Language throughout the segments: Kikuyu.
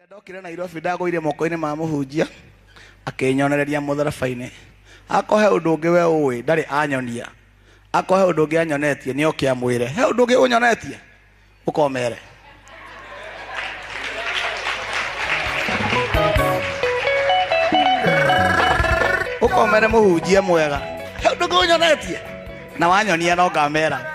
Ndokire Nairobi ndagũire moko-inĩ ma mũhunjia akĩnyonereria mũtharaba-inĩ. Akorwo he ũndũ ũngĩ we ũĩ ndarĩ anyonia, akorwo he ũndũ ũngĩ anyonetie nĩ oke amwĩre. He ũndũ ũngĩ ũnyonetie ũkomere. Ũkomere mũhunjia mwega. He ũndũ ũngĩ ũnyonetie na wanyonia no ngamera.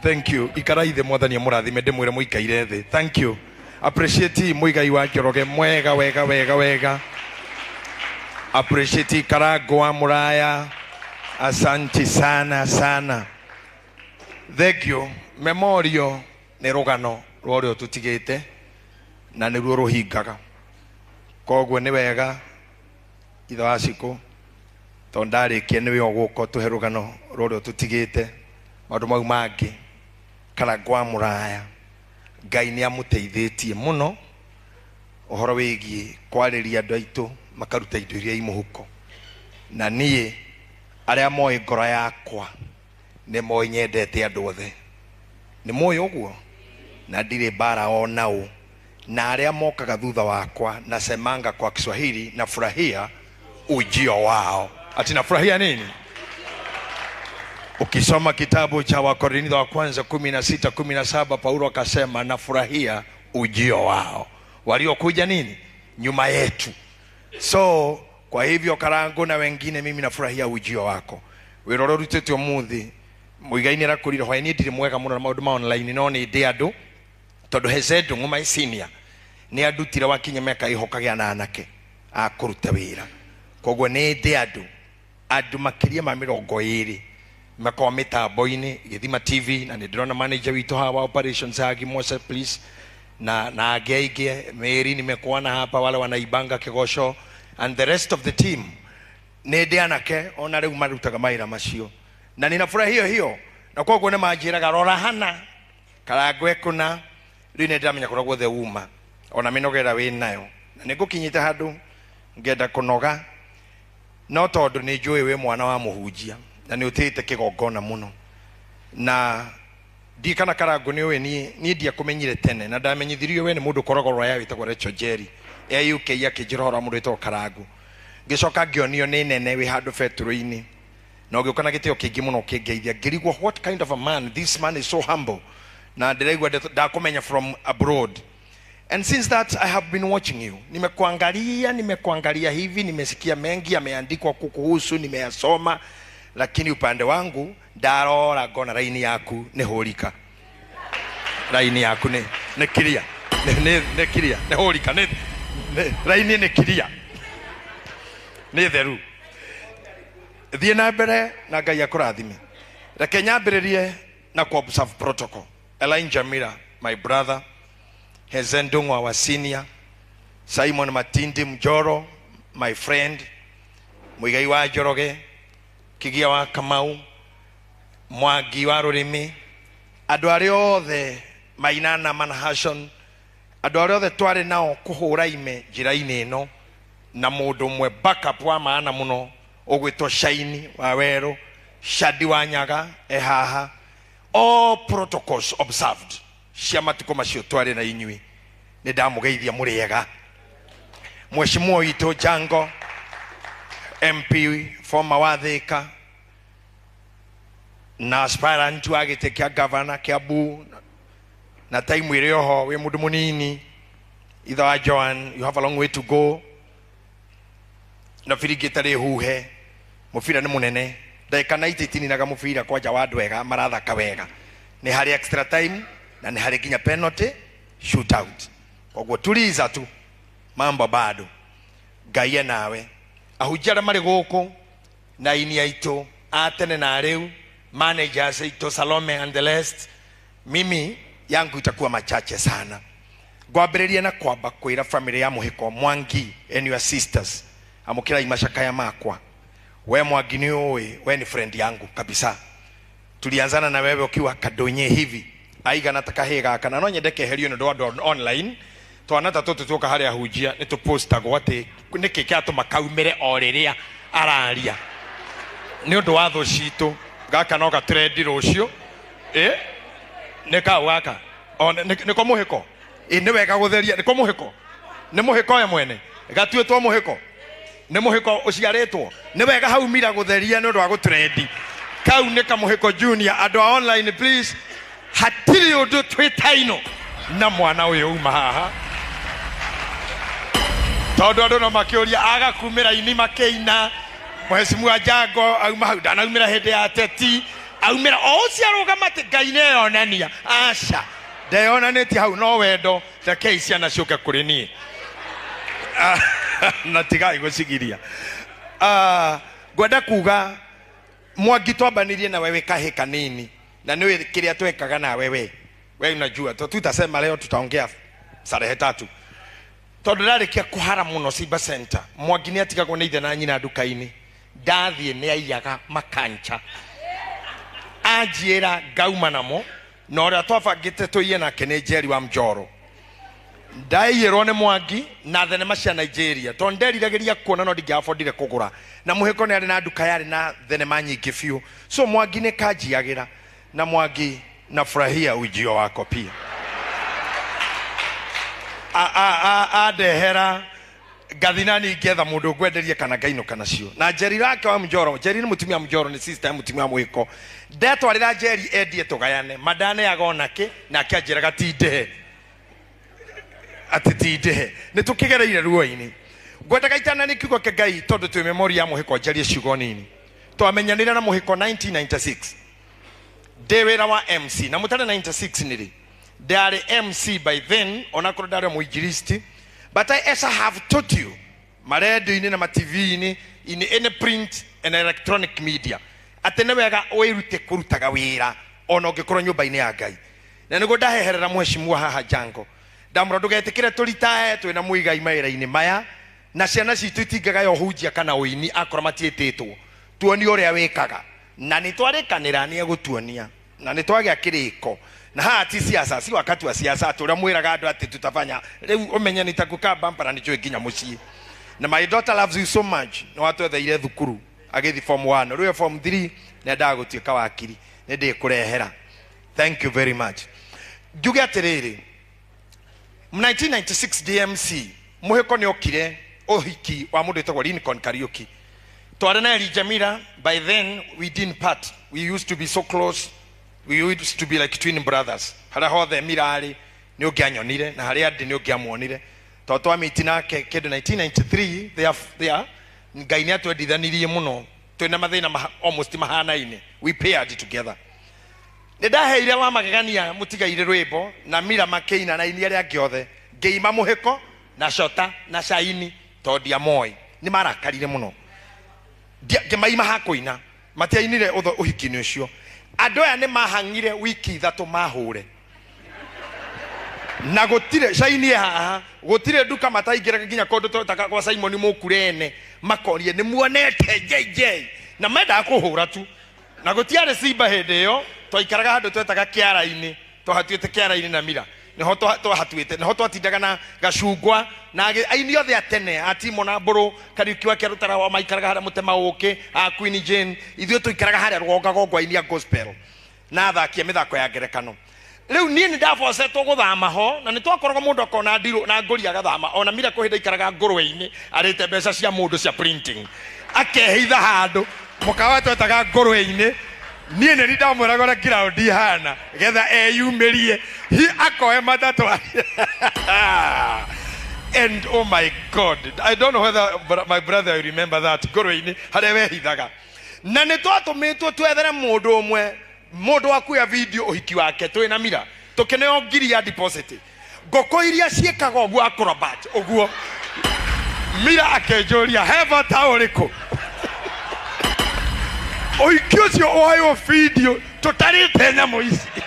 Thank you. Ikarai thĩ, mwathani amũrathime, ndĩmwĩre mũikaire thĩ. Thank you. Appreciate Muigai wa Njoroge mwega wega wega wega. Appreciate Karango wa Muraya. Asante sana sana. Thank you. Memorial nĩ rũgano rwa ũrĩa ũtũtigĩte na nĩruo rũhingaga. Koguo nĩ wega ithe wa Cikũ tondũ ndarĩkia nĩwe ũgũka ũtũhe rũgano rwa ũrĩa ũtũtigĩte, maũndũ mau mangĩ. Karango wa Muraya, Ngai nĩ amũteithĩtie mũno ũhoro wĩgiĩ kwarĩria andũ aitũ makaruta indo iria i mũhuko. Na niĩ arĩa moĩ ngoro yakwa nĩ moĩ nyendete andũ othe. Nĩ moĩ ũguo? Na ndirĩ mbara o nao. Na arĩa mokaga thutha wakwa nasemanga kwa Kiswahili, nafurahia ujio wao. Ati nafurahia nini? Ukisoma kitabu cha Wakorintho wa kwanza 16:17, Paulo akasema nafurahia ujio wao waliokuja nini nyuma yetu. So kwa hivyo Karango na wengine, mimi nafurahia ujio wako. Wĩra ũrĩa ũrutĩte ũmũthĩ Muigai nĩ arakũrire hwaĩ, niĩ ndirĩ mwega mũno na maũndũ ma online, no nĩ ndĩ andũ tondũ Heze Ndung'u my senior nĩ andutire wakinya mĩaka ĩho kagĩa na anake a kũruta wĩra. Koguo nĩ ndĩ andũ makĩria ma 20 makorwo mĩtambo-inĩ Gĩthima TV, na nĩ ndĩrona manager witũ hawa wa operations Hagi Mose please, na angĩ aingĩ Mary nimekuona hapa, wale wanaibanga Kĩgoco and the rest of the team. Nĩ ndĩ anake ona rĩu marutaga mawĩra macio na ninafurahia hiyo, na koguo nĩ manjĩraga rora hana Karango ekũna. Rĩu nĩ ndĩramenya kũrĩa guothe uma ona mĩnoga ĩrĩa wĩ nayo, na nĩ ngũkinyĩte handũ ngenda kũnoga, no tondũ nĩ njũĩ wĩ mwana wa mũhunjia na nĩ ũtĩĩte kĩgongona mũno, na ndiĩ kana Karango nĩ ũĩ niĩ ndiakũmenyire tene, na ndamenyithirio we nĩ mũndũ ũkoragwo rũraya wĩtagwo Rachel Njeri e UK, akĩnjĩra ũhoro wa mũndũ wĩtagwo Karango. Ngĩcoka ngĩonio nĩ nene wĩ handũ betũrũ-inĩ, na ũgĩũka na gĩtĩo kĩingĩ mũno ũkĩngeithia, ngĩrigwo what kind of a man this man is, so humble, na ndĩraigua ndakũmenya from abroad. And since that I have been watching you. Nimekuangalia, nimekuangalia hivi, nimesikia mengi yameandikwa kukuhusu, nimeyasoma, lakini upande wangu ndarora ngona raini yaku nĩ hũrika. Raini yaku nĩ clear. Nĩ clear, nĩ hũrika, nĩ raini nĩ clear. Nĩ theru. Thiĩ na mbere na Ngai akũrathime. Reke nyambĩrĩrie na ku observe protocol. Elijah Mira, my brother, Hezen Ndung'u, our senior, Simon Matindi Mjoro, my friend, Muigai wa Njoroge, Kigia wa Kamau, Mwangi wa Rũrĩmĩ, andũ arĩa othe Mainana Manhashon, andũ arĩa othe twarĩ nao kũhũra ime njĩra-inĩ ĩno, na mũndũ ũmwe backup wa maana mũno ũgwĩtwo Shaini wa Werũ, Shadi wa Nyaga e haha. All protocols observed cia matukũ macio twarĩ na inyuĩ, nĩ ndamũgeithia mũrĩ ega. Mheshimiwa witũ Jango MP former wa Thika na aspirant wa gĩtĩ kĩa governor Kiambu, na time ĩrĩ oho wĩ mũndũ mũnini, ithe wa Joan, you have a long way to go, na biringi ĩtarĩ huhe, mũbira nĩ mũnene, ndagĩka 90 itininaga mũbira kwanja wa andũ ega marathaka wega, nĩ harĩ extra time na nĩ harĩ nginya penalty shootout. Koguo tuliza tu, mambo bado, Ngai e nawe. Ahunjia arĩa marĩ gũkũ na aini aitũ a tene na rĩu, managers aitũ Salome and the rest, mimi yangu itakuwa machache sana. Ngwambĩrĩria na kwamba kwĩra family ya Mũhĩko Mwangi and your sisters, amũkĩrai macakaya makwa. We Mwangi nĩ ũĩ we ni friend yangu kabisa, tulianzana na wewe ukiwa kadonye hivi aigana ta kahĩ gaka, na no nyende keherio nĩ ũndũ wa andũ online. Twana ta tũtũ tuoka harĩa ahunjia nĩ tũpostagwo atĩ nĩkĩ kĩratũma kaumĩre o rĩrĩa araria nĩ ũndũ wa thũ citũ. Gaka no gatrendi rũciũ, nĩ kau gaka O nĩko mũhĩko. Ĩ nĩ wega gũtheria, nĩko mũhĩko. Nĩ mũhĩko we mwene. Gatuĩtwo mũhĩko. Nĩ mũhĩko ũciarĩtwo. Nĩ wega hau Mira gũtheria nĩ ũndũ wa gũtrendi. Kau nĩ kamũhĩko junior. Andũ a online please, hatirĩ ũndũ twĩtaino na mwana ũyũ uma haha. Tondũ andũ no makĩũria agakumĩra ini makĩina. Mheshimiwa Jango auma hau ndanaumĩra hĩndĩ ya ateti. Aumĩra o ũcio arũgama atĩ Ngai nĩeyonania. Aca, ndeyonanĩtie hau no wendo. Rekei ciana ciũke kũrĩ niĩ. Na tigai gũcigiria. Ngwenda kuga Mwangi twambanirie na wewe kahĩ kanini na nĩũĩ kĩrĩa twekaga nawe we. We unajua, tutasema leo tutaongea starehe tatu. Tondũ ndarĩkia kũhara mũno Simba Center, Mwangi nĩ atigagwo nĩ ithe na nyina nduka-inĩ. Ndathiĩ nĩ aiyaga makancha. Anjĩra ngauma namo, na ũrĩa twabangĩte tũiye nake nĩ Njeri wa Mjoro. Ndaiyĩrwo nĩ Mwangi na thenema cia Nigeria tondũ nderiragĩria kuona no ndingĩabondire kũgũra. Na mũhĩko nĩ arĩ na nduka yarĩ na thenema nyingĩ biũ. So Mwangi nĩ kanjiagĩra. Na Mwangi nafurahia ujio wako pia. Andehera ngathi nani ngetha mũndũ ngwenderia kana ngainũka nacio. Na Njeri rake wa Mjoro, Njeri nĩ mũtumia Mjoro, nĩ sister ya mũtumia mũhĩko. Ndetwarĩra Njeri endie tũgayane, mandaneaga onake, nake anjĩraga ti ndĩhe. Atĩ ti ndĩhe. Nĩ tũkĩgereire ruo-inĩ. Ngwendaga itanani kiugo kĩa Ngai tondũ twĩ memory ya mũhĩko njarie ciugo nini. Twamenyanire na mũhĩko 1996. Ndĩ wĩra wa MC. Na mũtare 96 nĩ rĩ? Ndarĩ MC by then, onakorwo ndarĩ mũinjilisti. But I, as I have taught you, maredio-inĩ na ma-TV-inĩ, in any print and electronic media, atĩ nĩ wega wĩrute kũrutaga wĩra ona ũngĩkorwo nyũmba-inĩ ya Ngai. Na nĩguo ndaheherera mheshimiwa haha Jango. Ndamũra ndũgetĩkĩre tũritae twĩna mũigai mawĩra-inĩ maya, na ciana citũ itingĩgaya ũhunjia kana ũini akorwo matiĩtĩtwo. Tuonie ũrĩa wĩkaga. Na nĩ twarĩkanĩra nĩ egũtuonia. Na nĩ twagĩa kĩrĩko. Na haha ti siasa, si wakati wa siasa, atĩ ũrĩa mwĩraga andũ atĩ tutafanya. Rĩu ũmenye nĩ takukaa bampa na nĩnjũĩ nginya mũciĩ. Na my daughter loves you so much. Nĩ watwetheire thukuru agĩthiĩ form 1. Rĩu e form 3 nĩendaga gũtuĩka wakiri. Nĩ ndĩkũrehera. Thank you very much. Njuge atĩrĩrĩ, 1996 DMC, mũhĩko nĩ okire ũhiki wa mũndũ wĩtagwo Lincoln Kariuki. Twarĩ na Elijah Mira, by then we didn't part. We used to be so close. We used to be like twin brothers. Harĩa hothe Mira arĩ, nĩ ũngĩanyonire, na harĩa ndĩ nĩ ũngĩamuonire. Tondũ twamiti nake kĩndũ 1993, there, Ngai nĩ atwendithanirie mũno. Twĩna mathĩna almost mahanaine. We paired together. Nĩ ndaheire wa magegania mũtigaire rwĩmbo na Mira makĩina na aini arĩa angĩ othe. Ngĩima mũhĩko na Shota na Shaini tondũ ndiamoĩ. Nĩ marakarire mũno. Ngĩmaima ha kũina. Matiainire ũhiki-inĩ ũcio. Andũ aya nĩ mahang'ire wiki ithatũ mahũre. Na gũtirĩ Shaini haha, gũtirĩ nduka mataingĩraga nginya kũndũ twetaga kwa Simon Mũkurene, makorie nĩ muonete JJ. Na mendaga kũhũra tu. Na gũtiarĩ Simba hĩndĩ ĩyo, twaikaraga handũ twetaga kĩara-inĩ, twahatuĩte kĩara-inĩ na Mira. Nĩho twahatuĩte, nĩho twatindaga na gacungwa, na aini othe a tene, a Timo na Mbũrũ, Kariuki wa Kĩarũtara wa maikaraga harĩa Mũtema Ũkĩ, a Queen Jane, ithuĩ tũikaraga harĩa rũgonga gongwa aini a gospel, na athaki a mĩthako ya ngerekano. Rĩu niĩ nĩ ndabocetwo gũthama ho, na nĩ twakoragwo mũndũ akona ndirũ na ngũri agathama, ona Mira kwĩ hĩndĩ aikaraga ngũrwe-inĩ, arĩte mbeca cia mũndũ cia printing. Akehitha handũ, mũkawa twetaga ngũrwe-inĩ, niĩ nĩ ndamwĩraga ũrĩa ground ihana, getha eyumĩrie, hi akoe matatũ. And oh my God, I don't know whether my brother will remember that, ngũrwe-inĩ, harĩa wehithaga. Na nĩ twatũmĩtwo twethere mũndũ ũmwe, mũndũ wa kuoya video ũhiki wake, twĩna Mira, tũkĩneo ngiri ya deposit. Ngũkũ iria ciĩkaga ũguo acrobat, ũguo. Mira akĩnjũria, he bata ũrĩkũ? Ũhiki ũcio woywo video, tũtarĩte nyamũ ici.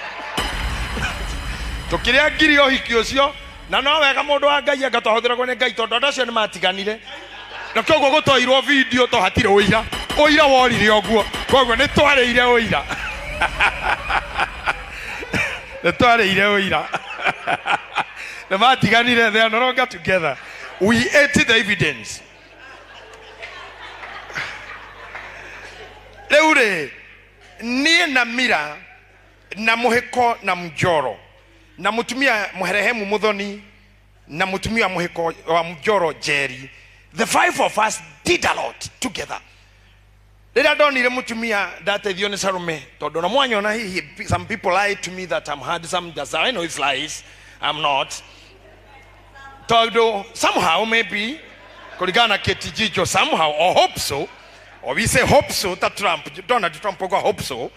Tũkĩrĩa ngiri ũhiki ũcio, na no wega mũndũ wa Ngai anga twahũthĩragwo nĩ Ngai tondũ andũ acio nĩ matiganire. Na koguo gũtoirwo video to hatirĩ ũira. Ũira worire ũguo. Koguo nĩ twarĩire ũira. Nĩ twarĩire ũira. Nĩ matiganire, they are no longer together. We ate the evidence. Rĩu rĩ, niĩ na Mira na mũhĩko na Mjoro Na mutumia Muherehemu Muthoni na mutumia Muhiko wa Mjoro Jerry. The five of us did a lot together. Rĩrĩa ndonire mutumia ndateithio nĩ Salome, tondũ na mwanyona hihi, some people lie to me that I'm handsome. Just I know it's lies. I'm not, tondũ somehow, maybe kũringana na KTG, somehow, or hope so, or we say hope so, ta Trump, Donald Trump uga hope so.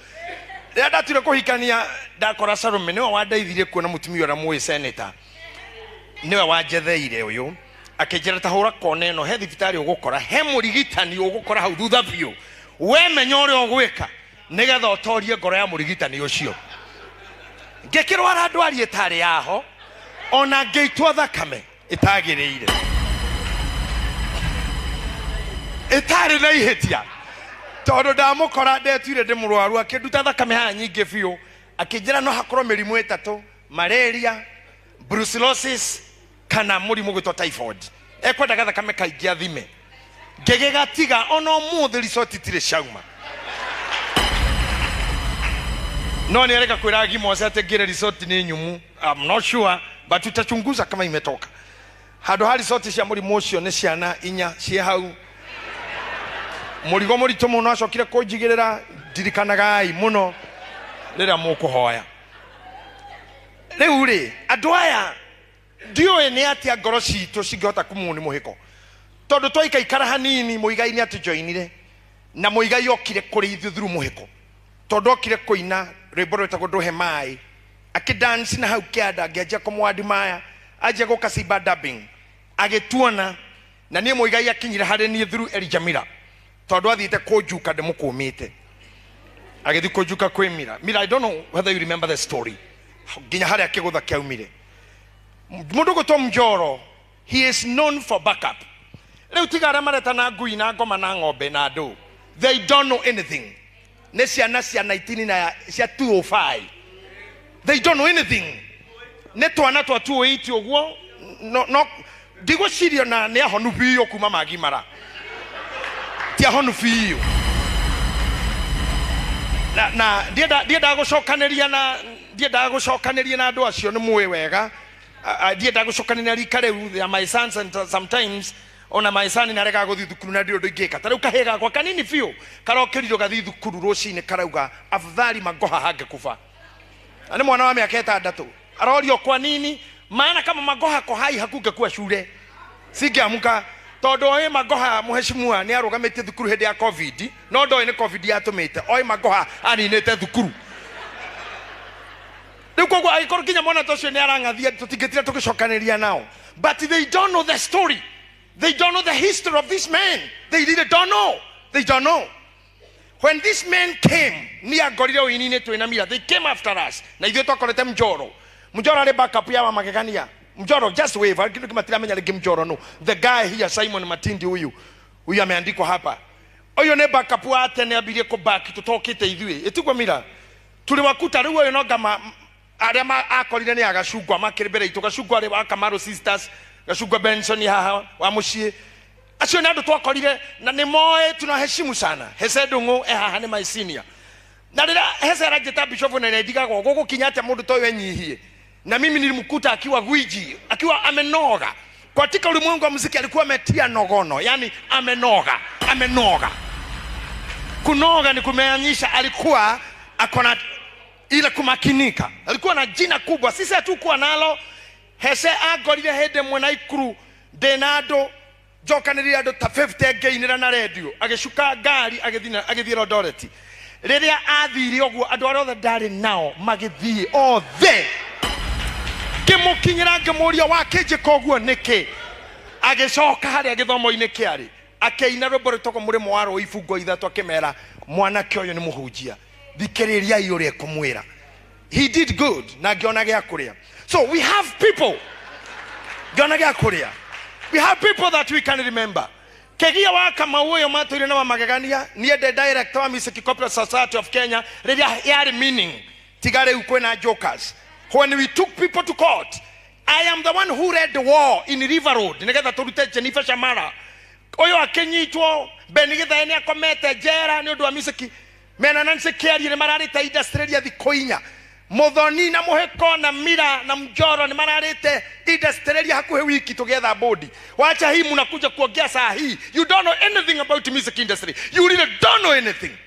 Rĩrĩa ndatuire kũhikania, ndakora Salome nĩwe wandeithirie kuona mũtumia ũrĩa mũĩ senator, nĩwe wanjetheire ũyũ, akĩnjĩra ta hũra kona ĩno, he thibitarĩ ũgũkora, he mũrigitani ũgũkora hau thutha biũ, we menya ũrĩa ũgwĩka nĩgetha ũtorie ngoro ya mũrigitani ũcio. Ngĩkĩrwara ndwari ĩtarĩ yaho, ona ngĩitwo thakame ĩtagĩrĩire, ĩtarĩ na ihĩtia, tondũ ndamũkora ndetuire ndĩ mũrwaru, akĩnduta thakame haha nyingĩ biũ, akĩnjĩra no hakorwo mĩrimũ ĩtatũ: malaria, brucellosis kana mũrimũ gwĩtwo typhoid. Ekwendaga thakame kaingĩ athime. Ngĩgĩgatiga, ona ũmũthĩ ricoti itirĩ ciauma. No nĩ areka kwĩra Gimose atĩ ngĩre resort nĩ nyumu. I'm not sure, but tutachunguza kama imetoka. Handũ ha resort cia mũrimũ ũcio nĩ ciana inya ciĩ hau, mũrigo mũritũ mũno acokire kũnjigĩrĩra. Ndirikanagai mũno rĩrĩa mũkũhoya. Rĩu rĩ, andũ aya, ndiũĩ nĩ atĩa ngoro citũ cingĩhota kumũ nĩ mũhĩko, tondũ twaikaikara hanini, Mũigai nĩ atũjoinire, na Mũigai okire kũrĩ ithuĩ through mũhĩko, tondũ okire kũina rwĩmbo rwĩtagwo "Ndũhe Maĩ", akĩdance na hau kĩanda, ngĩanjia kũmwadimaya, anjia gũka Simba Dubbing, agĩtuona. Na niĩ Mũigai akinyire harĩ niĩ through Elijah, tondũ athiĩte kũnjuka ndĩmũkũmĩte, agĩthiĩ kũnjuka kwĩ Mira. Mira, I don't know whether you remember the story, nginya harĩa kĩgũtha kĩaumire. Mũndũ gwĩtwo Mjoro, he is known for backup. Rĩu tiga arĩa mareta na ngui na ngoma na ng'ombe na andũ, they don't know anything. Nĩ ciana cia 19 na cia 205, they don't know anything. Nĩ twana twa 208 ũguo. No, no ndigwĩciria na nĩ ahonu biũ kuma magimara, ti ahonu biũ. Na ndiendaga gũcokanĩria na, ndiendaga gũcokanĩria na andũ acio, nĩ mũĩ wega. Ndiendaga gũcokanĩria na rika rĩu. They are my sons, and sometimes ona my son nĩ aregaga gũthiĩ thukuru na ndirĩ ũndũ ingĩka. Ta rĩu kahĩĩ gakwa kanini biũ karokĩrirwo gathiĩ thukuru rũcinĩ, karauga afadhali Magoha hangekufa. Na nĩ mwana wa mĩaka 6. Arorio kwa nini? Maana kama Magoha ko hai hakungekuwa shule, singeamuka, tondũ oĩ Magoha mũheshimiwa nĩ arũgamĩtie thukuru hĩndĩ ya COVID, no ndoĩ nĩ COVID yatũmĩte. Oĩ Magoha aninĩte thukuru. Rĩu koguo angĩkorwo nginya mwana ta ũcio nĩ arang'athia, tũtingĩtira tũgĩcokanĩria nao. But they don't know the story, they don't know the history of this man. They really don't know, they don't know. When this man came, ni angorire ũini-inĩ twĩna Mira. They came after us na ithuĩ twakorete Mjoro. Mjoro arĩ backup ya Wamagegania. Mjoro, just wave. Kitu kimatiramenya rĩngĩ Mjoro. No the guy here, Simon Matindi, huyu ameandikwa hapa, ũyũ nĩ backup wa tene, ambirie kũ back tũtokĩte ithuĩ, ĩtigwo Mira tuliwakuta. Rĩu ũyũ no ngama arĩa akorire nĩ agacungwa makĩrĩ mbere itũ. Gacungwa arĩ wa Kamaru Sisters, Gacungwa Benson haha wa mũciĩ. Acio nĩ andũ twakorire na nĩ moĩ tunaheshimu sana. Hese Ndung'u e haha, nĩ my senior, na rĩrĩa Hese aranjĩta bishop na ndigagwo gũgũkinya atĩa mũndũ ta ũyũ enyihie. Na mimi nilimkuta akiwa gwiji, akiwa amenoga katika ulimwengu wa muziki, alikuwa ametia nogono, yani amenoga, amenoga. Kunoga ni kumeonyesha alikuwa akona ile kumakinika, alikuwa na jina kubwa, sisi hatukuwa nalo. Hese angorire hĩndĩ ĩmwe na ikuru ndĩna andũ, njokanĩrĩire andũ ta 50, ngĩinĩra na redio, agĩcuka ngari, agĩthiĩ Eldoret. Rĩrĩa athire ũguo, andũ arĩa othe ndarĩ nao magĩthiĩ othe. Ngĩmũkinyĩra, ngĩmũria, "Wakĩnjĩka ũguo nĩkĩ?" Agĩcoka harĩa gĩthomo-inĩ kĩarĩ, akĩina rwĩmbo rwĩtagwo "Mũrĩmo wa Rũĩ", ibungo ithatũ, akĩmera, "Mwanake ũyũ nĩ mũhunjia, thikĩrĩriai ũrĩa ekũmwĩra." He did good na ngĩona gĩa kũrĩa. So we have people, ngĩona gĩa kũrĩa. We have people that we can remember. Kegia wa Kamau ũyũ matũire na wa Magegania. Niĩ ndĩ director wa Music Copyright Society of Kenya rĩrĩa yarĩ meaning, tiga rĩu kwĩna jokers. When we took people to court, I am the one who led the war in River Road nĩgetha tũrute Jennifer Shamara ũyũ akĩnyitwo. Ben Githae nĩ akomete njera nĩ ũndũ wa music. Mena Nancy Kĩarie nĩ mararĩte industry ria thikũ 4. Muthoni na Muhiko na Mira na Mjoro ni mararite industry hakuhi wiki tugetha bodi. Wacha hii mnakuja kuongea saa hii. You don't know anything about music industry. You really don't know anything.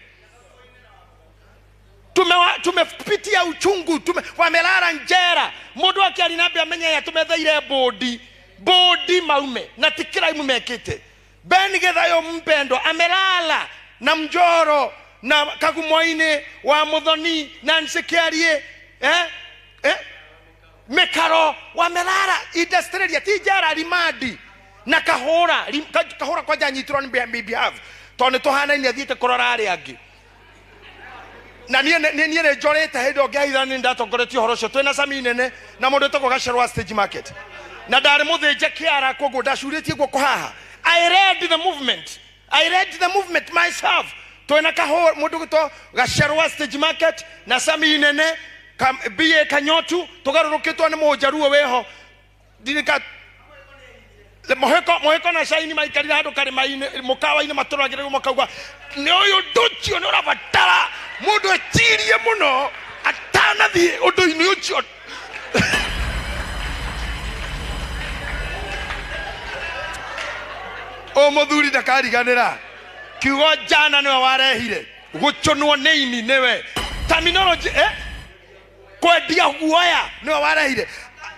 Tumepitia uchungu, wamelala njera. Mundu akiarinambia amenya ya tumetheire bodi. Bodi maume na tikira imumekite. Ben Gethayo mpendo amelala na Mjoro na Kagumoine wa Muthoni na Nsekiarie Mekaro wamelala industry ti njera rimandi na kahora kahora kwanja nyitirwo ni behalf tondu tuhanaine athiete kurora aria angi na nie nie njorete hindi ongeaitha ni ndatongoretie uhoro ucio twina Sami nene na mundu wetagwo Gacerwa stage market na ndari muthinje kiara koguo ndacuritie guoko haha. I read the movement. I read the movement myself. Twina kahora mundu gwitwo Gacerwa stage market na Sami nene BA Kanyotu tugarurukitwo ni munjaruo weho ndirika Moheko na Shaini maikarire handu karima-ini mukawa-ini maturagire makauga ni uyu nducio ni urabatara mundu ecirie muno atanathie undu-ini ucio. O muthuri ndakariganira kiugo jana niwe warehire gucunwo ni ini niwe terminology kwendia guoya niwe warehire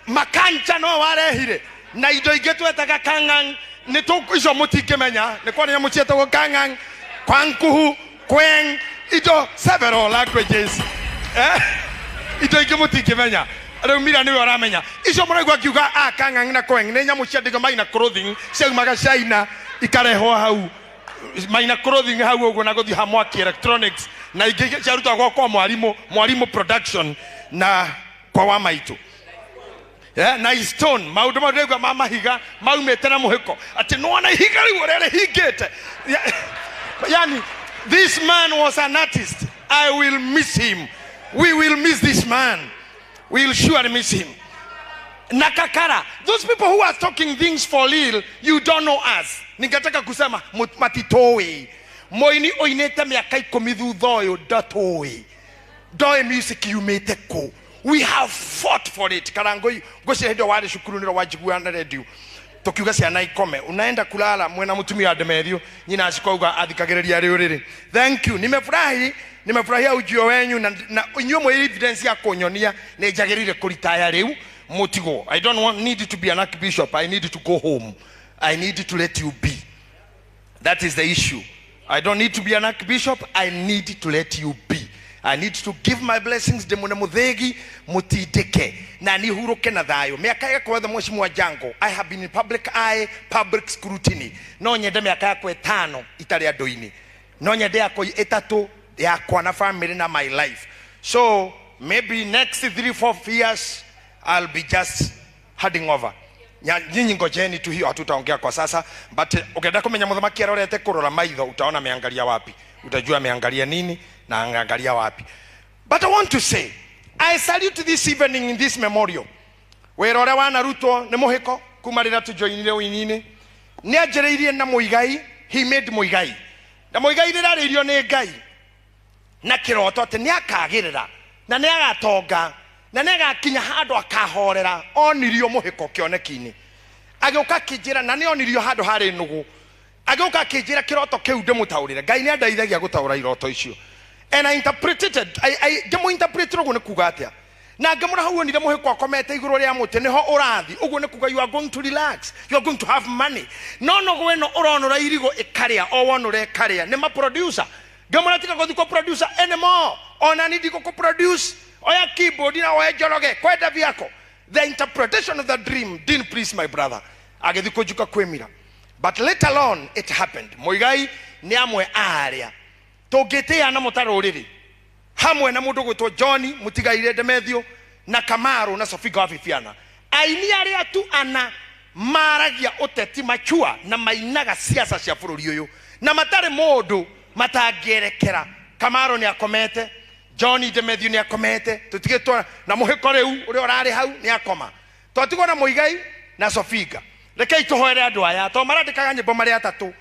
makanja niwe warehire na indo ingĩ twetaga kangang nĩ icio mũtingĩmenya nĩ kwa nyamũ cietagwo kangang kwankuhu kweng indo several languages indo ingĩ mũtingĩmenya rĩu Mira nĩwe ũramenya icio mũraigua akiuga a kangang na kweng nĩ nyamũ ciandĩkwo Maina Clothing ciaumaga China ikarehwo hau Maina Clothing hau ũguo na gũthiĩ ha Mwaki Electronics na ingĩ ciarutagwo kwa mwalimu production na kwa wa maitũ. Na stone maundu mau ndĩraigua ma mahiga maumĩte na Muhiko atĩ nĩwona ihiga rĩu ũrĩa rĩhingĩte. Yani this man was an artist. I will miss him. We will miss this man. We will surely miss him. Na Kakara, those people who are talking things for real, you don't know us. Ningetaka kusema matitoe moini oinete miaka 10 thutha ũyũ ndatoĩ ndoĩ music yumĩte kũ. We have fought for it. Karangoi ngwĩciria hĩndĩ ĩyo warĩ cukuru nĩro wanjiguaga na radio tukiuga ciana ikome unaenda kulala mwena mutumia wa Demerio nyina acikauga athikagĩrĩria rĩ ũrĩrĩ. Thank you. Nimefurahi, nimefurahia ujio wenyu na inyuĩ mwĩ evidence ya kũnyonia nĩ njagĩrĩire kũritaya rĩu mũtigwo. I don't want need to be an archbishop. I need to go home. I need to let you be. That is the issue. I don't need to be an archbishop. I need to let you be. I need to give my blessings ndimune muthegi mutindike na nihuruke na thayo miaka yakwa yothe mheshimiwa Jango. I have been in public eye, public scrutiny. No nyende miaka yakwa 5 itari andu-ini, no nyende yakwa 3 yakwa na family na my life. So maybe next 3-4 years I'll be just heading over. Nyinyi ngojeni tu, hiyo hatutaongea kwa sasa, but ukienda kumenya muthamaki arorete kurora maitho utaona ameangalia wapi, utajua ameangalia nini na angalia wapi. But I want to say I salute this evening in this memorial. Wĩra ũrĩa wanarutwo nĩ Muhiko kuma rĩrĩa tũjoinire ũini-inĩ nĩ anjĩrĩirie na Muigai. He made Muigai na Muigai rĩrĩa arĩirio nĩ Ngai na kĩroto atĩ nĩ akagĩrĩra na nĩ agatonga na nĩ agakinya handũ akahorera. Onirio Muhiko kĩoneki-inĩ agĩũka akĩnjĩra, na nĩ onirio handũ harĩ nũgũ, agĩũka akĩnjĩra kĩroto kĩu ndĩmũtaũrĩre. Ngai nĩ andeithagia gũtaũra iroto icio. And I interpreted, ngĩmũ-interpret ũguo nĩ kuga atĩa? Na ngĩmũra hau onire Muhiko akomete igũrũ rĩa mũtĩ nĩho ũrathi ũguo nĩ kuga you are going to relax, you are going to have money. No nũgũ ĩno ũronũra irigũ ĩkarĩa o wonũra ĩkarĩa nĩ ma producer. Ngĩmũra tiga gũthiĩ kũ producer anymore, ona ni ndigũ kũ produce, oya keyboard na oe Njoroge kwenda vyako. The interpretation of the dream didn't please my brother. Agĩthiĩ kũnjuka kwĩ Mira. But later on it happened. Muigai nĩ amwe a arĩa tũngĩtĩana mũtarũrĩrĩ hamwe na mũndũ gwĩtwo John Mũtigaire Demethio na Kamaru na Sofiga wa Bibiana. Aini arĩa tu ana maragia ũteti machua na mainaga siasa cia bũrũri ũyũ na matarĩ mũndũ matangĩerekera. Kamaru nĩ akomete, John Demethio nĩ akomete, tũtigĩtwo na Muhiko rĩu ũrĩa ũrarĩ hau nĩ akoma. Twatigwo na Muigai na Sofiga. Rekei tũhoere andũ aya to marandĩkaga nyĩmbo marĩ atatũ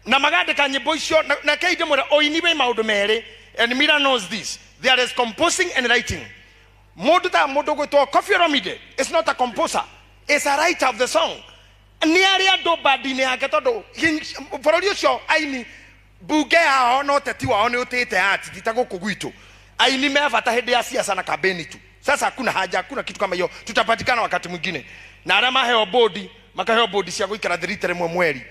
na magandĩka nyĩmbo icio na kei ndĩmwĩre ũini wĩ maũndũ merĩ, and Mira knows this. There is composing and writing. Mundu ta mundu gwitwo Koffi Olomide is not a composer, is a writer of the song. Nĩ arĩ andũ bandi-inĩ yake tondũ bũrũri ũcio aini bunge yao na ũteti wao nĩ ũtĩte ati ti ta gũkũ gwitũ. Aini me bata hĩndĩ ya siasa na kampeni tu. Sasa hakuna haja, hakuna kitu kama hiyo, tutapatikana wakati mwingine. Na arĩa maheo bodi makaheo bodi cia gũikara thirita rĩmwe mweri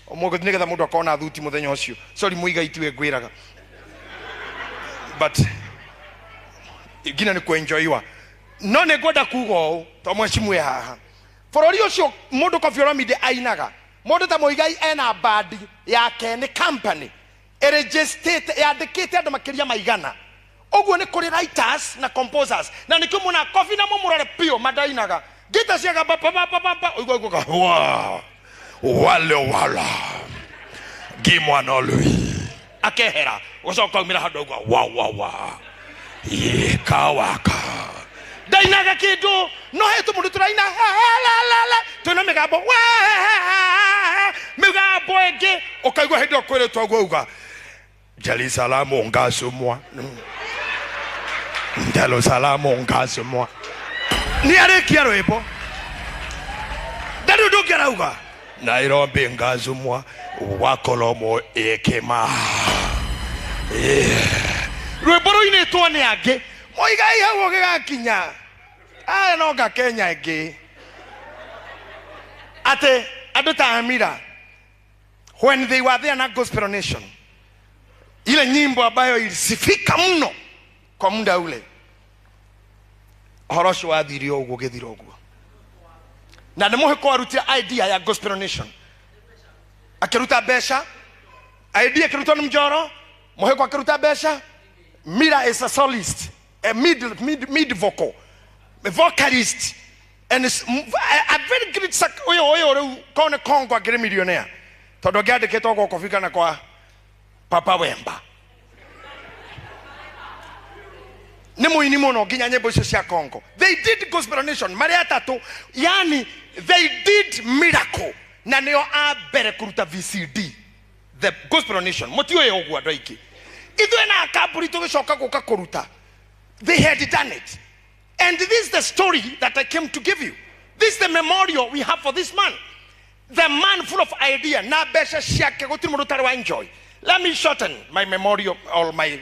ũmũthĩ nĩgetha mũndũ akona thuti mũthenya ũcio. Sorry Muigai, tiwe ngwĩraga, but ingine nĩ kwenjoiwa. No nĩ ngwenda kuga ũũ to mwecimu haha bũrũri ũcio mũndũ Koffi Olomide ainaga, mũndũ ta Muigai ena bandi yake, nĩ company ĩregistrĩte, yandĩkĩte andũ makĩria maigana ũguo. Nĩ kũrĩ writers na composers, na nĩkĩo muona Koffi na mũmũrore biũ mandainaga ngita ciaga pa pa pa pa pa ũigua ũguo wa wale wala gimwana lui akehera ũcoka umĩra handũ ũguo wa wa wa yekawaka ndainaga kĩndũ no he tũmũndũ tũraina la twĩna mĩgambo mĩgambo ĩngĩ ũkaigua hĩndĩ ĩyo kwĩrĩtwo ũguo uga Jerusalemu ngasumwa Jerusalemu ngasumwa nĩ arĩkia rwĩmbo ndarĩ ũndũ ũngĩ arauga Nairobi ngazumwa wakolomo ekema. Rwĩmbo rũinĩtwo nĩ angĩ. Muigai hau ũgĩgakinya aya no nga Kenya ĩngĩ atĩ andũ ta Amira, when they were there na Gospel Nation, ile nyimbo ambayo ilisifika mno kwa muda ule, ũhoro ũcio wathire ũguo ũgĩthira ũguo. Na nĩ mũhĩko warutire idea ya Gospel Nation, akĩruta mbeca. Idea ĩkĩrutwo nĩ Mjoro, mũhĩko akĩruta mbeca. Mira is a solist, a mid vocal a vocalist and is a very great ũyũ ũyũ rĩu kone Kongo akĩrĩ millionaire tondũ angĩandĩkĩtwo gwa Kofi kana kwa Papa Wemba. Nĩ mũini mũno nginya nyĩmbo icio cia Congo. They did Gospel Nation marĩ atatũ, yani they did miracle, na nĩo a mbere kũruta VCD, the Gospel Nation. Mũtiũĩ ũguo andũ aingĩ. Ithuĩ na kambuni tũgĩcoka gũka kũruta, they had done it. And this is the story that I came to give you. This is the memorial we have for this man, the man full of idea na mbeca ciake gũtirĩ mũndũ ũtarĩ wa enjoy. Let me shorten my memorial or my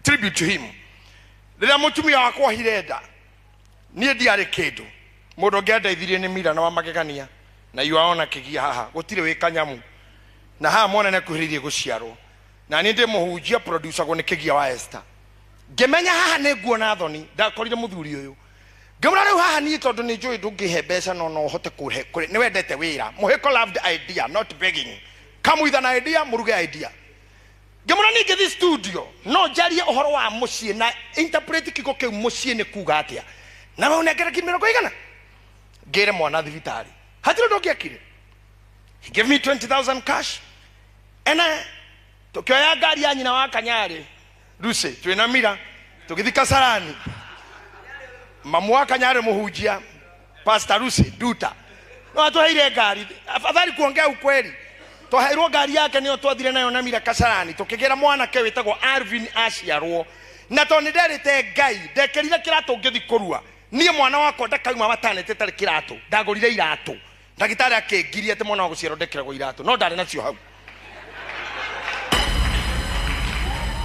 tribute to him. Rĩrĩa mũtumia wakwa ohire nda, niĩ ndiarĩ kĩndũ. Mũndũ ũngĩ andeithirie nĩ Mira na wa magegania na yuaona kĩgia haha gũtirĩ wĩ kanyamu na haha mwana nĩ akuhĩrĩirie gũciarwo na niĩ ndĩ mũhunjia producagwo nĩ kĩgia wa Esther. Ngĩmenya haha nĩ nguona thoni. Ndakorire mũthuri ũyũ ngĩmũra rĩu haha niĩ tondũ nĩ njũĩ ndũngĩhe mbeca no ũhote kũhe nĩ wendete wĩra. Mũhĩko loved idea, not begging. Come with an idea, mũruge idea. Ngĩmũra niĩ ngĩthiĩ studio no njarie ũhoro wa mũciĩ na interpret kiugo kĩu mũciĩ nĩ kuga atĩa na we ũnengere ngiri mĩrongo igana ngĩre mwana thibitarĩ hatirĩ ũndũ ũngĩekire. He gave me 20,000 cash and tukioya ngari ya nyina wa Kanyarĩ Lucy twĩna Mira tũgĩthiĩ Kasarani. Mamu wa Kanyarĩ mũhunjia Pastor Lucy Duta no atũheire ngari. Afadhali kuongea ukweli, twaheirwo ngari yake nĩyo twathire nayo na Mira Kasarani tũkĩgĩra mwanake wĩtagwo Alvin aciarwo. Na tondũ nĩ nderĩte Ngai ndekĩrire kĩratũ ngĩthiĩ kũrua niĩ mwana wakwa ndakauma matanĩte tarĩ kĩratũ. Ndagũrire iratũ, ndagĩtarĩ akĩngiria atĩ mwana wa gũciarwo ndekĩragwo iratũ no ndarĩ nacio hau.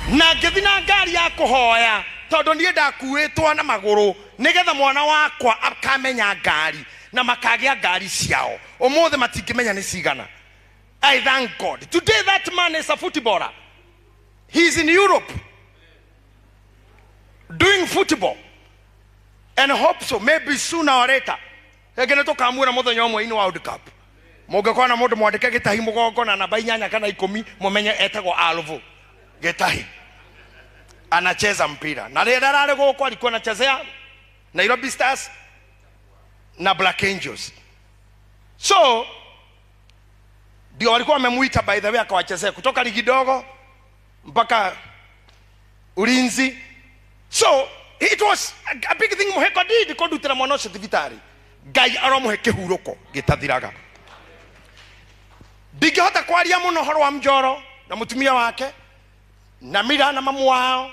Na ngĩthiĩ na ngari ya kũhoya tondũ niĩ ndakuĩtwo na magũrũ nĩgetha mwana wakwa akamenya ngari na makagĩa ngari ciao. Ũmũthĩ matingĩmenya nĩ cigana. I thank God today that man is a footballer. He is in Europe doing football and hope so maybe sooner or later rĩngĩ nĩ tũkamuona mũthenya ũmwe in World Cup. Mũngĩkorwo na mũndũ mwandĩke Gĩtahi mũgongo na namba 8 kana 10 mũmenye etagwo Alvo Gĩtahi, anacheza mpira. Na rĩrĩa ararĩ gũkũ alikuwa anachezea Nairobi Stars na Black Angels, so ndio walikuwa wamemuita, by the way, akawachezea kutoka ligi dogo mpaka Ulinzi. So it was a big thing Muheko did kũndutĩra mwana ũcio thibitarĩ. Ngai aromuhe kĩhurũko gĩtathiraga. Ndingĩhota kwaria mũno ũhoro wa Mjoro na mũtumia wake na Mira na mamu wao.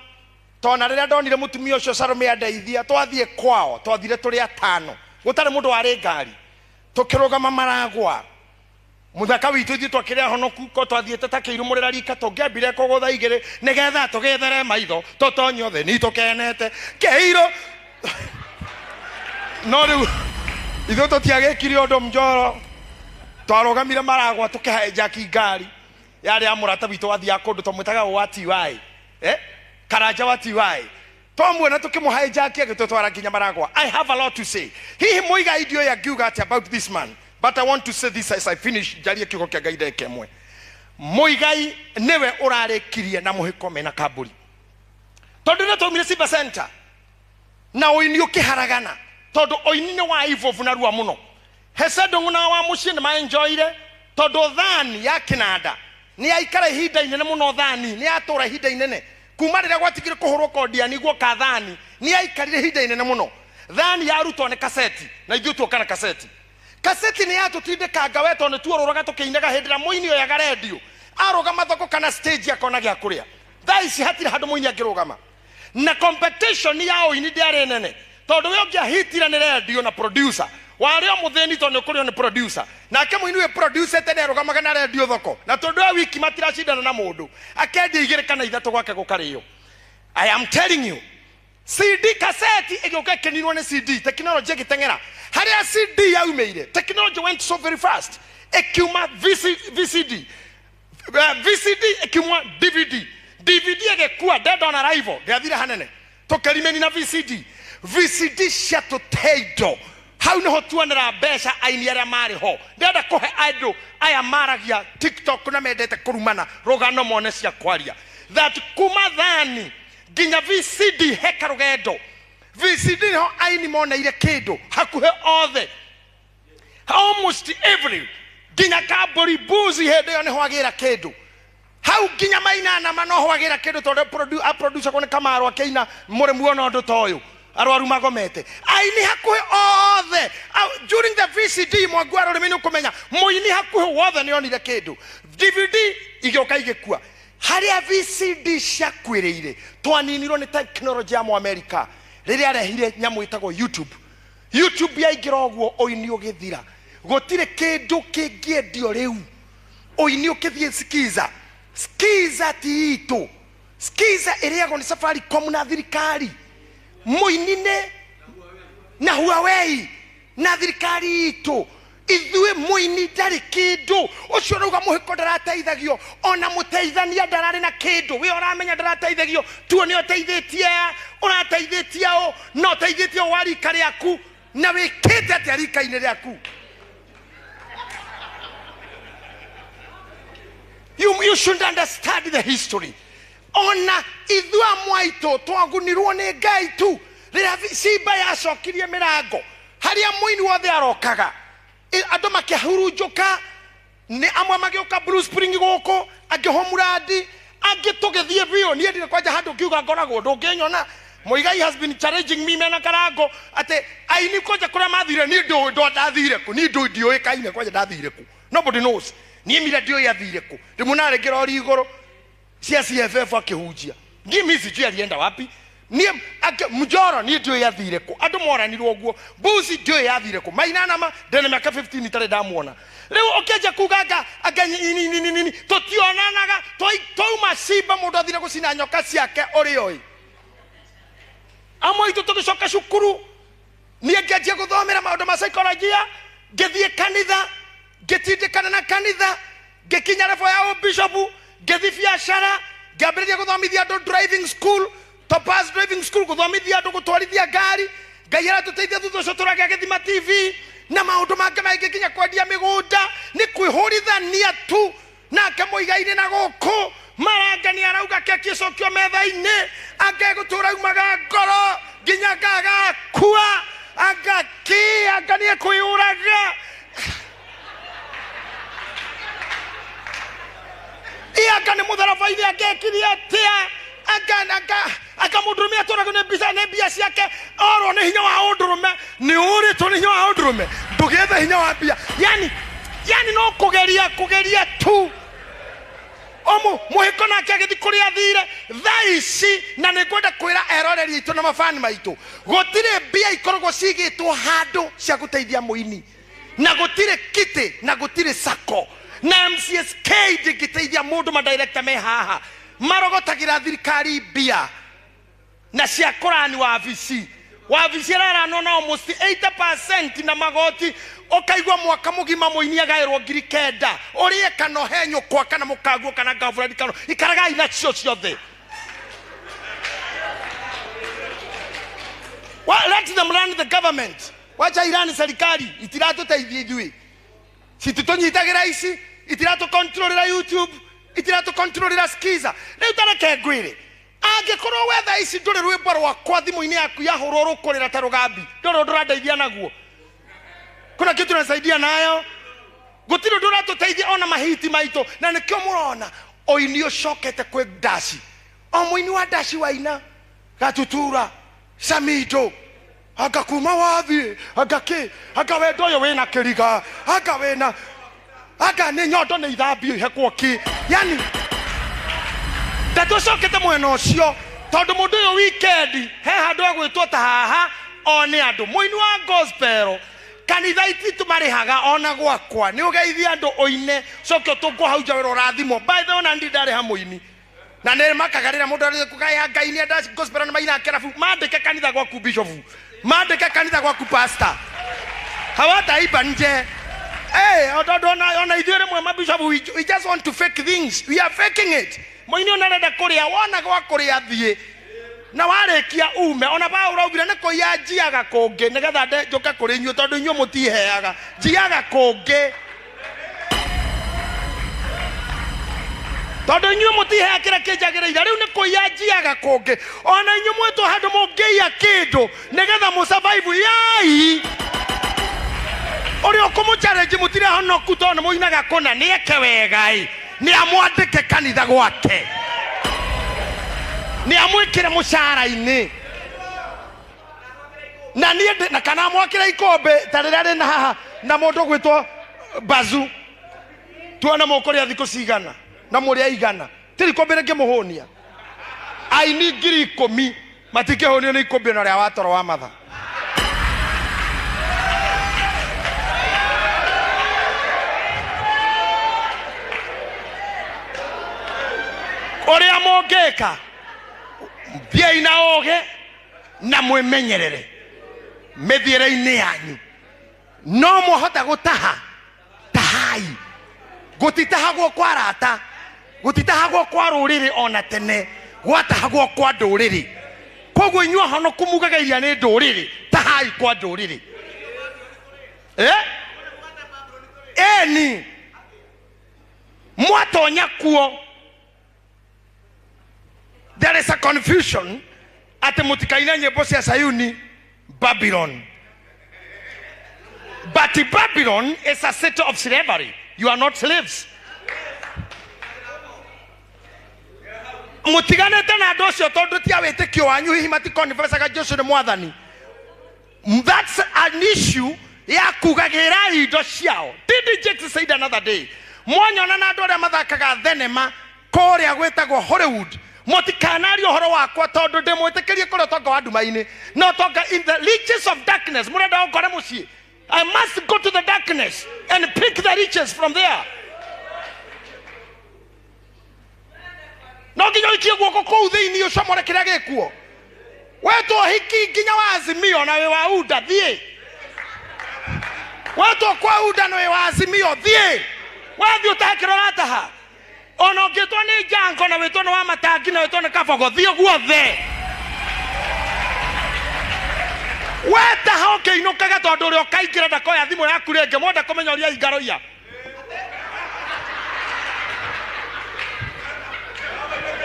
Tona rĩrĩa ndonire mũtumia ũcio Salome andeithia, twathiĩ kwao, twathire tũrĩ atano, gũtarĩ mũndũ warĩ ngari, tũkĩrũgama maragwa. Mũthaka witũ ithuĩ twakĩrĩ ahonoku ko twathiĩte ta kĩirũmũrĩra rika, tũngĩambire kũgũtha igĩrĩ nĩgetha tũgĩthere maitho, tũtonye ũthĩni tũkenete kĩirũ. No rĩu ithuĩ tũtiagĩkire ũndũ mjoro, twarũgamire maragwa tũkĩhae njaki ngari yarĩ ya mũrata witũ wathiaga kũndũ twamwĩtaga wa TY, Karanja wa TY. Twamuona tũkĩmũhae njaki agĩtũtwara nginya maragwa. I have a lot to say. Hihi Muigai ndiũĩ angiuga atĩa about this man, but I want to say this as I finish, njarie kiugo kĩa Ngai ndagĩka ĩmwe. Muigai nĩwe ũrarĩkirie na mũhĩko mena kambũri, tondũ rĩrĩa twaumire Simba Center na ũini ũkĩharagana, tondũ ũini nĩ wa evolve narua mũno. Hece Ndung'u na wa mũciĩ nĩ maenjoyire, tondũ thani ya kĩnanda nĩ yaikara ihinda inene mũno, thani nĩ yatũra ihinda inene kuma rĩrĩa gwatigire kũhũrwo kondiani guoka thani nĩ yaikarire ihinda inene mũno. Thani yarutwo nĩ kaseti na ithuĩ tuoka na kaseti. Kaseti nĩ yatũtindĩkanga we, tondũ nĩ tuorũraga tũkĩinaga hĩndĩ ĩrĩa mũini oyaga redio arũgama thoko kana stage akona gĩa kũrĩa. Thaa ici hatirĩ handũ mũini angĩrũgama, na competition ya ũini ndĩarĩ nene, tondũ we ũngĩahitire nĩ redio na producer warĩ o mũthĩni, tondũ nĩ ũkũrĩo nĩ producer. Nake mũini wĩ producer tene arũgamaga na redio thoko, na tondũ e wiki matiracindana na mũndũ, akendia igĩrĩ kana ithatũ gwake gũkarĩo. I am telling you, CD cassette ĩgĩũka ĩkĩninwo nĩ CD, technology ĩgĩteng'era. Harĩa CD yaumĩire, technology went so very fast, ĩkiuma VCD, VCD ĩkiuma DVD, DVD ĩgĩkua dead on arrival, ndĩathire hanene, tũkĩrimĩni na VCD. VCD ciatũte indo hau nĩho tuonera mbeca aini arĩa marĩ ho. Ndĩrenda kũhe andũ aya maragia TikTok na mendete kũrumana rũgano mone cia kwaria, that kuma thani nginya VCD heka rũgendo. VCD nĩho aini moneire kĩndũ hakuhĩ othe, almost every, nginya kambũri mbuzi hĩndĩ ĩyo nĩho agĩra kĩndũ hau, nginya mainana manoho agĩra kĩndũ, tondũ aproducerwo nĩ Kamaro akĩina mũrĩmu ona ũndũ ta ũyũ, arwaru magomete aini hakuhĩ othe. During the VCD mwangu wa rũrĩmĩ nĩ ũkũmenya mũini hakuhĩ wothe nĩ onire kĩndũ. DVD igĩũka igĩkua harĩa VCD ciakuĩrĩire, twaninirwo nĩ technology ya Mũamerika rĩrĩa arehire nyamũ ĩtagwo YouTube. YouTube yaingĩra ũguo ũini ũgĩthira, gũtirĩ kĩndũ kĩngĩendio rĩu. Ũini ũkĩthiĩ skiza, skiza ti itũ, skiza ĩrĩagwo nĩ Safaricom na thirikari, mũini nĩ na Huawei na thirikari itũ. Ithuĩ mũini ndarĩ kĩndũ. Ũcio ũrauga mũhĩko ndarateithagio, ona mũteithania ndararĩ na kĩndũ. We ũramenya ndarateithagio tuo nĩ ũteithĩtie aya, ũrateithĩtie ũ na ũteithĩtie ũ wa rika rĩaku, na wĩkĩte atĩa rika-inĩ rĩaku? You should understand the history. Ona ithuĩ amwe aitũ twagunirwo nĩ Ngai tu rĩrĩa Simba yacokirie mĩrango harĩa mũini wothe arokaga, andũ makĩhurunjũka, nĩ amwe magĩũka Blue Spring gũkũ, angĩ Homurandi, angĩ tũgĩthiĩ biũ. Niĩ ndirĩ kwanja handũ ngiuga ngoragwo ndũngĩnyona. Muigai has been challenging me mena karango atĩ aini kwanja kũrĩa mathire, niĩ ndũĩ ndo ndathire kũ, niĩ ndũĩ ndiũĩkaine kwanja ndathire kũ. Nobody knows. Niĩ mira ndiũĩ athire kũ, ndĩmuona rĩngĩ rori igũrũ cia CFF akĩhunjia. Niĩ mi sijui alienda wapi. Niĩ mjoro niĩ ndiũĩ athire kũ, andũ moranirwo ũguo. Mbuzi ndiũĩ yathire kũ, mainana ma ndĩna mĩaka 15 itarĩ ndamuona. Rĩu ũkĩanjia kuga anga nini nini nini, tũtionanaga. Twauma Simba mũndũ athire gũcina nyoka ciake ũrĩoĩ. Amwe aitũ tũgĩcoka cukuru, niĩ ngĩanjia gũthomera maũndũ ma saikolojia, ngĩthiĩ kanitha, ngĩtindĩkana na kanitha, ngĩkinya level ya ũbishopu, ngĩthiĩ biacara, ngĩambĩrĩria gũthomithia andũ driving school, Topaz driving school, gũthomithia andũ gũtwarithia ngari. Ngai aratũteithia thutha ũcio tũragĩa gĩthima TV na maũndũ mangĩ maingĩ, nginya kwendia mĩgũnda nĩ kwĩhũrithania tu. Nake Muigai-inĩ na gũkũ maranga nĩ arauga keki ĩcokio metha-inĩ, anga egũtũra umaga ngoro nginya ngagakua, anga kĩ, anga nĩ ekwĩyũraga. Ĩ anga nĩ mũtharaba-inĩ angekire atĩa? Anga mũndũrũme atũragwo nĩ mbica nĩ mbia ciake, orwo nĩ hinya wa ũndũrũme, nĩ ũrĩtwo nĩ hinya wa ũndũrũme, ndũgĩethe hinya wa mbia. Yani no kũgeria kũgeria tu. Omu muhiko nake agithi kuria thire thaa ici na nĩ ngwenda kwĩra eroreri aitũ na mabani maitũ gũtirĩ mbia ikoragwo cigĩtwo handũ cia gũteithia mũini na gũtirĩ kiti na gũtirĩ sako na MCSK ndĩngĩteithia mũndũ madirector me haha marogotagĩra thirikari mbia na cia kũrani wabici wabici ĩraranwo na almost 80% na magoti ukaigua mwaka mugima muini agairwo 9,000 urie kana he nyukwa kana mukaguo kana girlfriend kana ikaragai nacio ciothe. Well, let them run the government. Wacha irani serikali itiratuteithia ithuĩ, cititũnyitagĩra ici, itiratũkontrolera YouTube, itiratũkontrolera Skiza. Rĩu tareke ngwĩre, angĩkorwo wetha ici ndũrĩ rwĩmbo rwakwa thimũ-inĩ yaku yahũrwo rũkũrĩra ta rũgambi, ndũrĩ ũndũ ũrandeithia naguo. Kuna kitu tunasaidia nayo, gũtirĩ ũndũ ũratũteithia ona mahiti maitũ. Na nĩkĩo mũrona ũini ũcokete kwĩ ndaci, o mũini wa ndaci waina Gatutura Samido anga kuma wathiĩ anga kĩ anga wendo ũyũ wĩna kĩriga anga wĩna anga nĩ nyondo nĩ ithambio ihekwo kĩ, yani ndatũcokete mwena ũcio tondũ mũndũ ũyũ weekend he handũ agwĩtwo ta haha o nĩ andũ mũini wa gospel kanitha ititũ marĩhaga ona gwakwa nĩ ũgeithia andũ ũine coke ũtũngwo hau nja wĩra ũrathimwo. By the way, ona ndi ndarĩha mũini na nĩ makaga rĩrĩa mũndũ arĩ kũgaya Ngai nĩ enda gospel na maina kĩrabu mandĩke kanitha gwaku bishop, mandĩke kanitha gwaku pastor, hawataiba nje. Hey, ona ithuĩ rĩmwe ma bishop, we just want to fake things, we are faking it. Mũini ũyũ arenda kũrĩa wona gwa kũrĩa thiĩ na warĩkia ume ona Paũlũ augire nĩ kũiya njiaga kũngĩ nĩgetha njũke kũrĩ inyuĩ tondũ inyuĩ mũtiheaga, njiaga kũngĩ tondũ inyuĩ mũtiheaga kĩrĩa kĩnjagĩrĩire. Rĩu nĩ kũiya njiaga kũngĩ, ona inyuĩ mwĩtwo handũ mũngĩiya kĩndũ nĩgetha mũsurvive. Yai ũrĩa ũkũmũ-challenge mũtirĩ honoku tondũ nĩ mũinaga kũna, nĩ eke wega ĩ, nĩ amwandĩke kanitha gwake, nĩ amwĩkĩre mũcara-inĩ na niĩ na kana amwakĩre ikombe ta rĩrĩa rĩna haha na mũndũ ũgwĩtwo Bazu, tuone mũkũrĩa thikũ cigana na mũrĩa igana, tiri ikombe rĩngĩmũhũnia. Aini 10,000 matingĩhũnio nĩ ikũmbĩ na ũrĩa wa toro wa matha. Ũrĩa mũngĩka, thiĩi na ũũgĩ na mwĩmenyerere mĩthiĩre-inĩ yanyu, no mwahota gũtaha tahai, gũtitahagwo kwa rata, gũtitahagwo kwa rũrĩrĩ ona tene, gwatahagwo kwa ndũrĩrĩ. Koguo inyuĩ honoku mugaga iria nĩ ndũrĩrĩ, tahai kwa ndũrĩrĩ. Eni mwatonya kuo, there is a confusion atĩ mũtikaine nyĩmbo cia Sayuni Babylon, but Babylon is a city of slavery, you are not slaves. Mũtiganĩte na andũ acio tondũ ti a wĩtĩkio wanyu, hihi matikonfessaga Jesu nĩ mwathani. That's an issue ya kugagĩra indo ciao. TD Jakes said another day, mwanyona na andũ arĩa mathakaga thenema kũrĩa gwĩtagwo Hollywood, mũtikanarie ũhoro wakwa tondũ ndĩmwĩtĩkĩrie kũrĩa ũtonga wa nduma-inĩ na ũtonga in the riches of darkness. Mũrenda ũngore mũciĩ, I must go to the darkness and pick the riches from there. No nginya ũikie guoko kũu thĩinĩ ũcomore kĩrĩa gĩkuo. Wetwo hiki nginya wa Azimio na wĩ wa UDA, thiĩ. Wetwo kwa UDA na wĩ wa Azimio, thiĩ. Wathiĩ ũtahe kĩrĩa ũrataha. Ona ũngĩtwo nĩ Jango na wĩtwo nĩ wa Matangi na wĩtwo nĩ Kabogo, thiĩ guothe. Wetaha ũkĩinũkaga tondũ ũrĩa ũkaingĩra ndakoya thimũ yaku rĩngĩ, mwenda kũmenya ũrĩa ingaroia.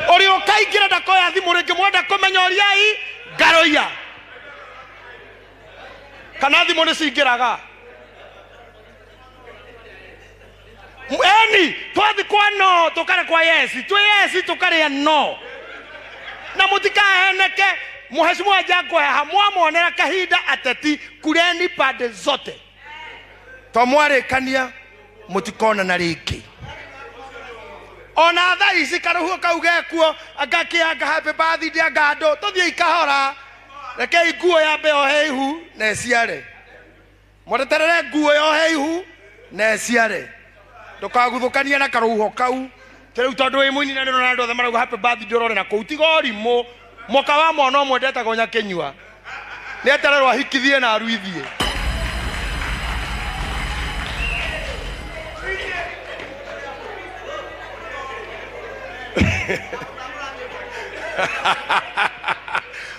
Ũrĩa ũkaingĩra ndakoya thimũ rĩngĩ, mwenda kũmenya ũrĩa ingaroia. Kana thimũ nĩ cingĩraga. Eni twathi kwa no tukare kwa yes, twi yes tukaria no. Na mutikaheneke, Mheshimiwa Jango haha mwamonera kahinda ateti kureni pande zote. To mwarĩkania mũtikonana rĩngĩ. Ona thaa ici karũhuho kau gekuo angakĩanga happy birthday anga andũ tũthiĩ ikahora. Rekei nguo yambe yohe ihu na ĩciare. Mweterere nguo yohe ihu na ĩciare. Ndũkaguthũkanie na karũhuho kau. Ta rĩu tondũ wĩ mũini na nĩũrona andũ othe marauga happy birthday ũrore na kũu tiga ũrimũ. Mũka wa mwana ũmwe ndetagwo Nyakĩnyua. Nĩetererwo ahikithie na aruithie.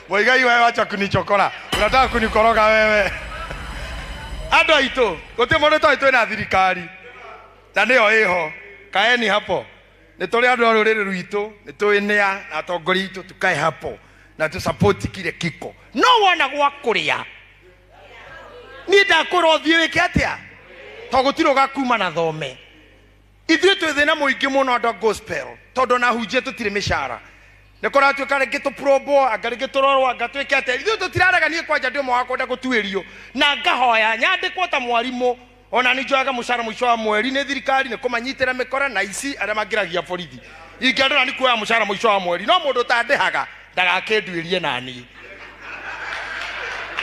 Muigai wewe, wacha kunichokora, unataka kunikoroga wewe. Andũ aitũ gũtirĩ mũndũ tũĩ twĩna thirikari na nĩyo ĩho. Kaeni hapo, nĩ tũrĩ andũ a rũrĩrĩ rwitũ, nĩ tũĩ nĩa na atongoria aitũ, tukae hapo na tũsapoti kile kiko. No wona gwa kũrĩa niĩ ndakwĩra ũthiĩ wĩke atĩa, to gũtirĩ ũgakuma na thome. Ithuĩ twĩ thĩna mũingĩ mũno andũ a gospel, tondũ ona hunjia tũtirĩ mĩcara. Nĩ kũratuĩka rĩngĩ tũprobwo, anga rĩngĩ tũrorwo, anga twĩke atĩa. Ithuĩ tũtirarega. Niĩ kwanja ndĩ ũmwe wa kwenda gũtuĩrio na ngahoya nyandĩkwo ta mwarimũ, ona nĩ njoyaga mũcara mũico wa mweri nĩ thirikari, nĩ kũmanyitĩra mĩkora na ici arĩa mangĩragia borithi. Ingĩandĩra nĩ kuoya mũcara mũico wa mweri, no mũndũ ũtandĩhaga ndagakĩnduĩrie naniĩ.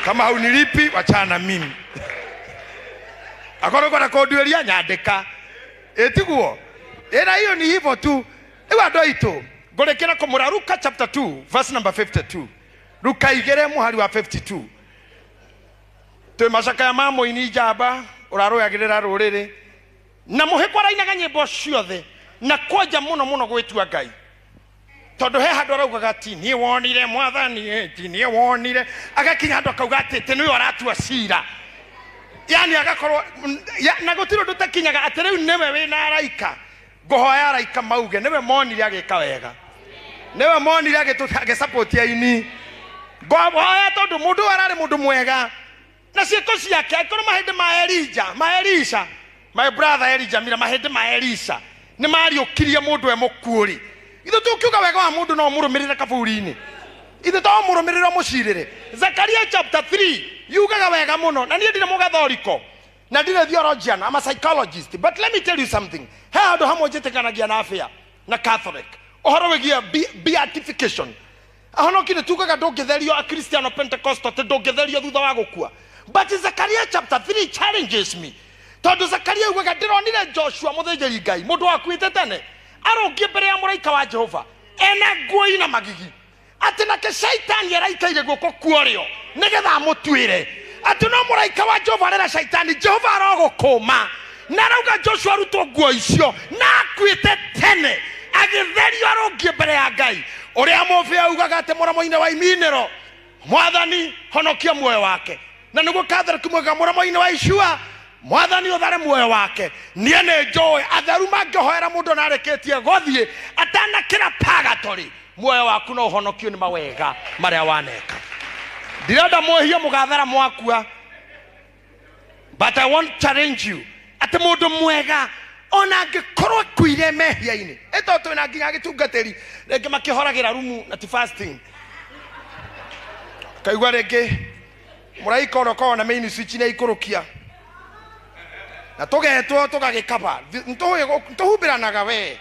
Kama haunilipi wachana na mimi. Akorwo kwenda kũnduĩria nyandĩka, ĩtiguo ĩna hiyo ni hivyo tu. Rĩu andũ aitũ ngũrĩkĩra kũmũra Luka chapter 2 verse number 52. Luka igĩrĩ mũhari wa 52. Twĩ macakaya ma mũini njamba ũrarũagĩrĩra rũrĩrĩ na mũhĩkwa arainaga nyĩmbo ciothe na kwanja mũno mũno gwĩtua Ngai, tondũ he handũ araugaga ti niĩ wonire mwathani, ti niĩ wonire, agakinya handũ akauga atĩ atĩ nĩwe ũratua cira, yani agakorwo na gũtirĩ ũndũ takinyaga atĩ rĩu nĩwe wĩna araika. Ngũhoya araika mauge nĩwe monire agĩka wega, nĩwe monire agĩsupport aini. Ngũhoya tondũ mũndũ ũyũ ararĩ mũndũ mwega na ciĩko ciake, angĩkorwo mahĩndĩ ma Elija, ma Elisha, my brother Elijah Mira, mahĩndĩ ma Elisha nĩ mariũkirie mũndũ e mũkuũ-rĩ, ithuĩ tũkiuga wega wa mũndũ no ũmũrũmĩrĩre kaburi-inĩ, ithuĩ to ũmũrũmĩrĩre ũmũcirĩre. Zakaria chapter 3 yugaga wega mũno, na niĩ ndirĩ mũgathoriko na ndirĩ theologian, I'm a psychologist, but let me tell you something. He handũ hamwe njĩtĩkanagia na abĩa na Catholic ũhoro wĩgiĩ beatification. Ahonoki nĩ tugaga ndũngĩtherio, akristiano Pentecostal atĩ ndũngĩtherio thutha wa gũkua, but Zakaria chapter 3 challenges me, tondũ Zakaria augaga ndĩronire Joshua mũthĩnjĩri Ngai, mũndũ wakuĩte tene, arũngiĩ mbere ya mũraika wa Jehova ena nguo ina magigi, atĩ nake Shaitani araikaire guoko kuorĩo nĩgetha amũtuĩre, atĩ no mũraika wa Jehova arera Shaitani, Jehova arogũkũma, na arauga Joshua arutwo nguo icio na akuĩte tene agĩtherio arũngiĩ mbere ya Ngai. Ũrĩa mũbĩ augaga atĩ mũromo-inĩ wa iminĩro, mwathani honokia muoyo wake, na nĩguo Catholic mwega mũromo-inĩ wa icua, mwathani ũthare muoyo wake. Niĩ nĩ njũĩ atheru mangĩhoera mũndũ na arĩkĩtie gũthiĩ atanakĩra purgatory, muoyo waku no ũhonokio nĩ mawega marĩa waneka. Ndirenda mwĩhie mũgathara mwakua, but I want to challenge you atĩ mũndũ mwega ona angĩkorwo akuire mehia-inĩ, ĩto twĩna nginya gĩtungatĩri rĩngĩ makĩhoragĩra rumu na ti fasting, kaigua rĩngĩ mũraika ũrĩa ũkoragwo na main switch nĩ aikũrũkia na tũgetwo tũgagĩkaba tũhumbĩranaga we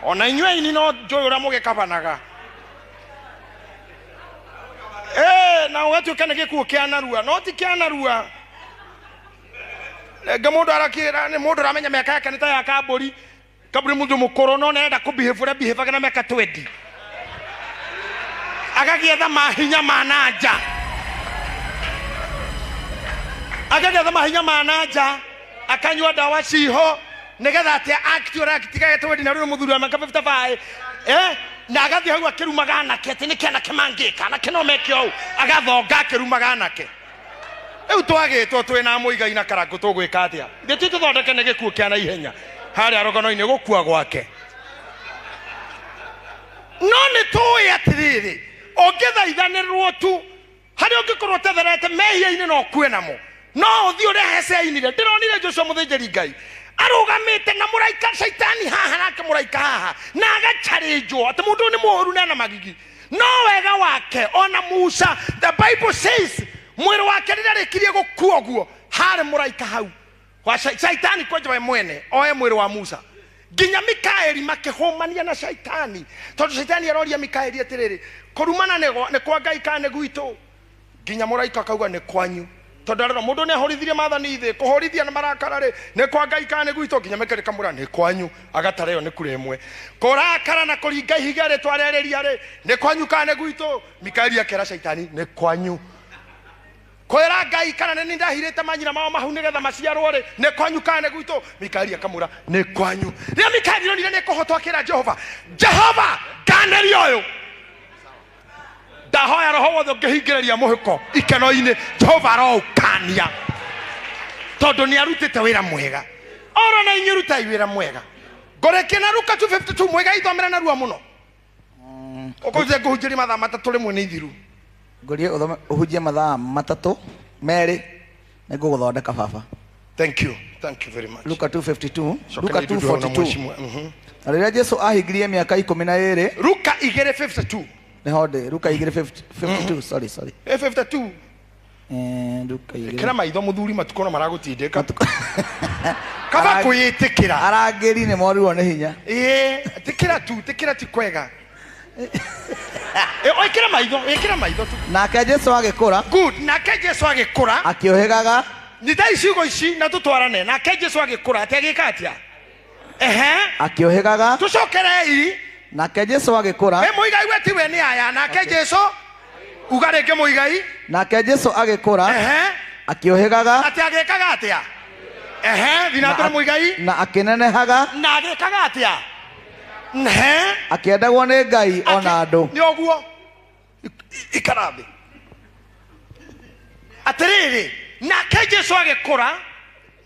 ona inyuĩ aini no njũĩ ũrĩa mũgĩkabanaga. Na ũgatuĩka nĩ gĩkuũ kĩa narua, no ti kĩa narua. Rĩngĩ mũndũ arakĩra nĩ mũndũ ũramenya mĩaka yake nĩ ta ya kambũri kambũri, mũndũ mũkũrũ no nĩarenda kũbehave ũrĩa behaveaga na mĩaka 20, agagĩetha mahinya ma nanja, agagĩetha mahinya ma nanja, akanyua ndawa ciho nĩgetha atĩ act ũrĩa actigaga 20, na rĩu mũthuri wa mĩaka 55, na agathiĩ hau akĩrumaga anake atĩ nĩkĩ anake mangĩka, anake no meke ũũ, agathonga akĩrumaga anake. Rĩu twagĩtwo twĩna mũigai na karangũ, tũgwĩka atĩa? Ithuĩ ti tũthondeke nĩ gĩkuũ kĩa naihenya harĩa rũgano-inĩ gũkua gwake, no nĩ tũĩ atĩrĩrĩ, ũngĩthaithanĩrwo tu harĩa ũngĩkorwo ũtetherete mehia-inĩ no ũkue namo, no ũthiĩ ũrĩa Hese ainire, ndĩronire Joshua mũthĩnjĩri Ngai arũgamĩte na mũraika Shaitani haha nake mũraika haha, na agacharĩnjwo atĩ mũndũ ũyũ nĩ mũũru na ena magigi, no wega wake ona Musa, the Bible says mwĩrĩ wake rĩrĩa arĩkirie gũkua ũguo, harĩ mũraika hau wa Shaitani kwanja we mwene oe mwĩrĩ wa Musa. Nginya Mikaeli makĩhũmania na Shaitani, tondũ Shaitani aroria Mikaeli atĩrĩrĩ, kũrumana nĩ kwa Ngai kana nĩ gwitũ? Nginya mũraika akauga nĩ kwanyu, tondũ arora mũndũ nĩ ahũrithirie maathani thĩ, kũhũrithia na marakara rĩ nĩ kwa Ngai kana nĩ gwitũ? Nginya Mikaeli kamwĩra nĩ kwanyu, agatara ĩyo nĩ kura ĩmwe. Kũrakara na kũringa ihiga rĩ twarerĩria rĩ nĩ kwanyu kana nĩ gwitũ? Mikaeli akera Shaitani nĩ kwanyu. Kwĩra Ngai kana nĩ niĩ ndahirĩte manyina mao mahu nĩgetha maciarwo rĩ nĩ kwanyu kana nĩ gwitũ? Mikaeli akamwĩra nĩ kwanyu. Rĩrĩa Mikaeli onire nĩ kũhotwo akĩra Jehova, Jehova nganĩria ũyũ, ndahoya roho wothe ũngĩhingĩrĩria mũhĩko ikeno-inĩ, Jehova aroũkania tondũ nĩ arutĩte wĩra mwega. Oro na inyuĩ rutai wĩra mwega. Ngũrĩkia na Luka 2:52, mwĩga ithomera narua mũno. Ũkũhunjia ngũhunjĩria mathaa matatũ rĩmwe nĩ ithiru. Ngũrie ũthome ũhunjie mathaa matatũ merĩ nĩ ngũgũthondeka baba. Thank you. Thank you very much. Luka 2:52, Luka Cokeria idudu hau na 2:42. mheshimiwa. Mhm. Na rĩrĩa Jesu ahingirie mĩaka 12, Luka 2:52. nĩho ndĩ, Luka 2:52, sorry, sorry. 52. Luka igĩrĩ. Kĩra maitho mũthuri matukũ no maragũtindĩka. Kaba kwĩĩtĩkĩra. Arangĩri nĩ morirwo nĩ hinya. Ĩĩ, tĩkĩra tu, tĩkĩra ti kwega. Ĩkĩra maitho, ĩkĩra maitho tu. Nake Jesu agĩkũra. Good. Nake Jesu agĩkũra. Akĩũhĩgaga. Nyitai ciugo ici na tũtwarane. Nake Jesu agĩkũra, atĩ agĩka atĩa? Ehe. Akĩũhĩgaga. Tũcokerei. Nake Jesu agĩkũra. Mũigai we tiwe nĩ aya. Nake Jesu uga rĩngĩ mũigai. Nake Jesu agĩkũra. Ehe. Akĩũhĩgaga. Atĩ agĩkaga atĩa? Ehe, thina mbere mũigai. Na akĩnenehaga. Na agĩkaga atĩa? Ehe. Akĩendagwo nĩ Ngai ona andũ. Nĩ ũguo. Ikara thĩ. Atĩrĩrĩ, nake Jesu agĩkũra,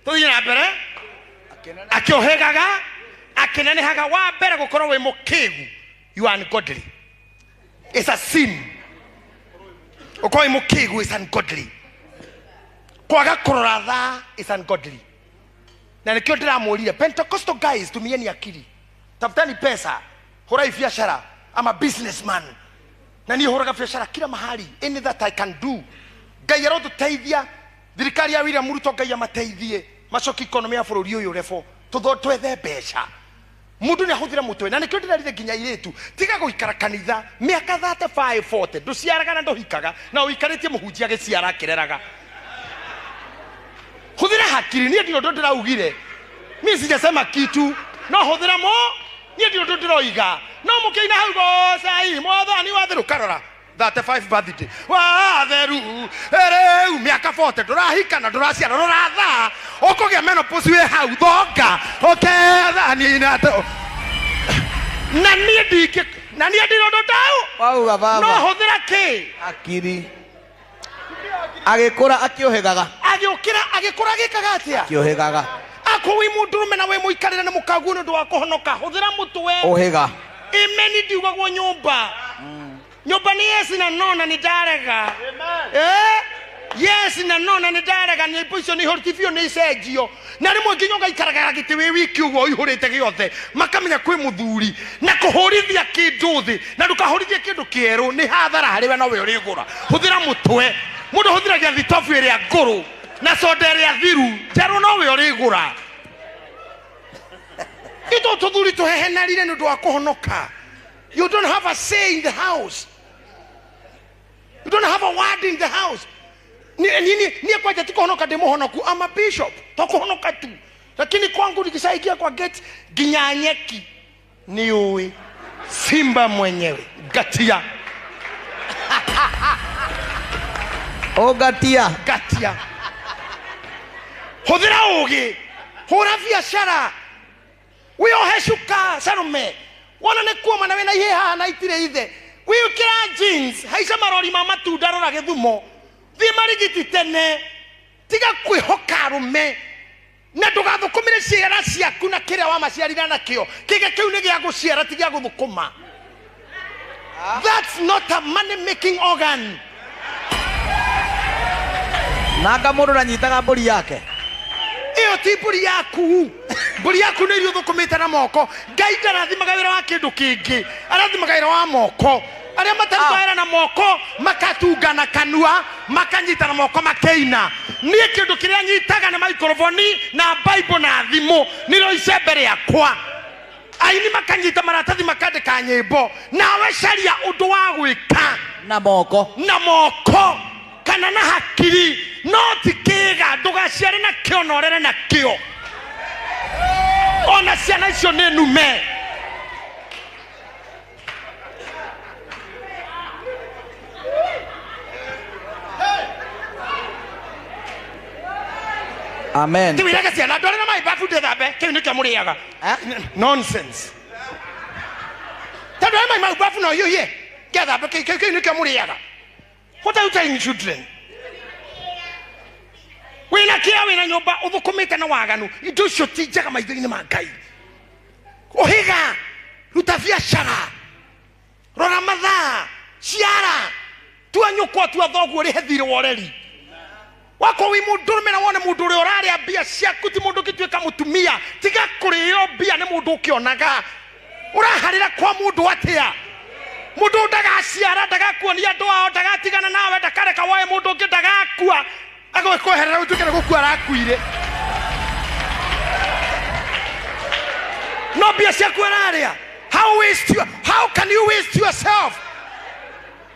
tũthiĩ na mbere. Akĩũhĩgaga, akĩnenehaga. Wa mbere gũkorwo wĩ mũkĩgu, you are ungodly. It's a sin. Ũkorwo wĩ mũkĩgu is ungodly. Kwaga kũrora thaa is ungodly. Na nĩkĩo ndĩramwĩrire Pentecostal guys, tumieni akili, tafutani pesa, hũrai biacara. I'm a businessman na niĩ hũraga biacara kila mahali, any that I can do. Ngai arotũteithia, thirikari ya William Ruto Ngai amateithie macokie economy ya bũrũri ũyũ rebo, twethe mbeca. Mũndũ nĩ ahũthĩra mũtwe, na nĩkĩo ndĩrerire nginya airĩtu, tiga gũikara kanitha mĩaka 35 40, ndũciaraga na ndũhikaga, na ũikarĩtie mũhunjia agĩciara akĩreraga. Hũthĩra hakiri. Niĩ ndirĩ ũndũ ndĩraugire, niĩ sijasema kitu, no hũthĩra mo, niĩ ndirĩ ũndũ ndĩroiga. No mũkĩina hau gocai mwathani wa theru, karora 35 birthday wa theru rĩu mĩaka 40 ndũrahika na ndũraciara, rora thaa ũkũgĩa menopause wĩ hau thonga ũkethani na na niĩ ndingĩ, na niĩ ndirĩ ũndũ ndau. Wauga baba. No hũthĩra kĩ? Akiri. Agĩkũra akĩũhĩgaga. Agĩũkĩra, agĩkũra agĩkaga atĩa? Akĩũhĩgaga. Akorwo wĩ mũndũrũme na wĩ mũikarĩre na mũkaguo nĩ ũndũ wa kũhonoka, hũthĩra mũtwe. Ũhĩga. Imeni ndiugagwo nyũmba. Nyũmba nĩ yes na no na nĩ ndarega. Yes na no na nĩ ndarega. Nyĩmbo icio nĩ ihũrĩtio biũ, nĩ icenjio. Na rĩmwe nginya ũgaikaraga gĩtĩ wĩ wiki ũguo ũihũrĩte gĩothe, makamenya kwĩ mũthuri. Na kũhũrithia kĩndũ thĩ, na ndũkahũrithie kĩndũ kĩerũ, nĩ hathara harĩ we, no we ũrĩgũra. Hũthĩra mũtwe. Mũndũ ahũthĩragia thitobu ĩrĩa ngũrũ na soda ĩrĩa thiru, njerũ no we ũrĩgũra. Itũ tũthuri tũhehenarire nĩ ũndũ wa kũhonoka. You don't have a say in the house. You don't have a word in the house. Niĩ kwanja ti kũhonoka ndĩ mũhonoku. I'm a bishop. To kũhonoka tu. Lakini kwangu nikishaingia kwa gate nginya nyeki nĩ ũĩ simba mwenyewe ngatia. Ũngatia. Ngatia. Hũthĩra ũũgĩ, hũra biacara, wĩohe cuka Salome. Wona nĩ kuoma na wĩna ihĩ haha na itirĩ ithe, wĩkĩra jeans, haica marori ma matunda, rora Gĩthumo, thiĩ Marigiti tene, tiga kwĩhoka arũme, na ndũgathũkũmĩre ciana ciaku na kĩrĩa wamaciarire nakĩo. Kĩga kĩu nĩ gĩa gũciara, ti gĩa gũthũkũma. That's not a money making organ. Nanga mũndũ ndanyitaga mbũri yake. Ĩyo ti mbũri yaku. Mbũri yaku nĩ iria ũthũkũmĩte na moko. Ngai ndarathimaga wĩra wa kĩndũ kĩngĩ, arathimaga wĩra wa moko. Arĩa matarutaga wĩra na moko makatunga na kanua, makanyita na moko makeina. Niĩ kĩndũ kĩrĩa nyitaga nĩ maikroboni na Bible na thimũ, nĩrĩo icembe rĩakwa. Aini makanyita maratathi makandĩka nyĩmbo, nawe caria ũndũ wa gwĩka na moko. Na moko kana na hakiri, no ti kĩga. Ndũgaciare na kĩo na ũrere na kĩo. Ona ciana icio nĩ nume. Amen. Tiwirage ciana ndwarĩra maĩ babu ndĩthambe, kĩu nĩkĩo mũrĩaga. Eh? Nonsense. Tondũ maĩ mau babu no hiũhie ngĩthambe, kĩu nĩkĩo mũrĩaga. What are you telling children? Wĩna kĩa, wĩna nyũmba ũthũkũmĩte na waganu, indo icio ti njega maitho-inĩ ma Ngai. Ũhĩga, ruta biacara, rora mathaa, ciara, tua nyũkwa, tua thoguo, ũrĩhe thirĩ wa ũreri wakorwo wĩ mũndũrũme na wone mũndũ ũrĩa ũrarĩa mbia ciaku ti mũndũ ũngĩtuĩka mũtumia. Tiga kũrĩo mbia nĩ mũndũ ũkĩonaga. Ũraharĩra kwa mũndũ atĩa? Mũndũ ndagaciara, ndagakuonia andũ ao, ndagatigana nawe, ndakareka woe mũndũ ũngĩ, ndagakua agwĩkweherera ũtuĩke nĩ gũkua arakuire, no mbia ciaku ararĩa. How can you waste yourself?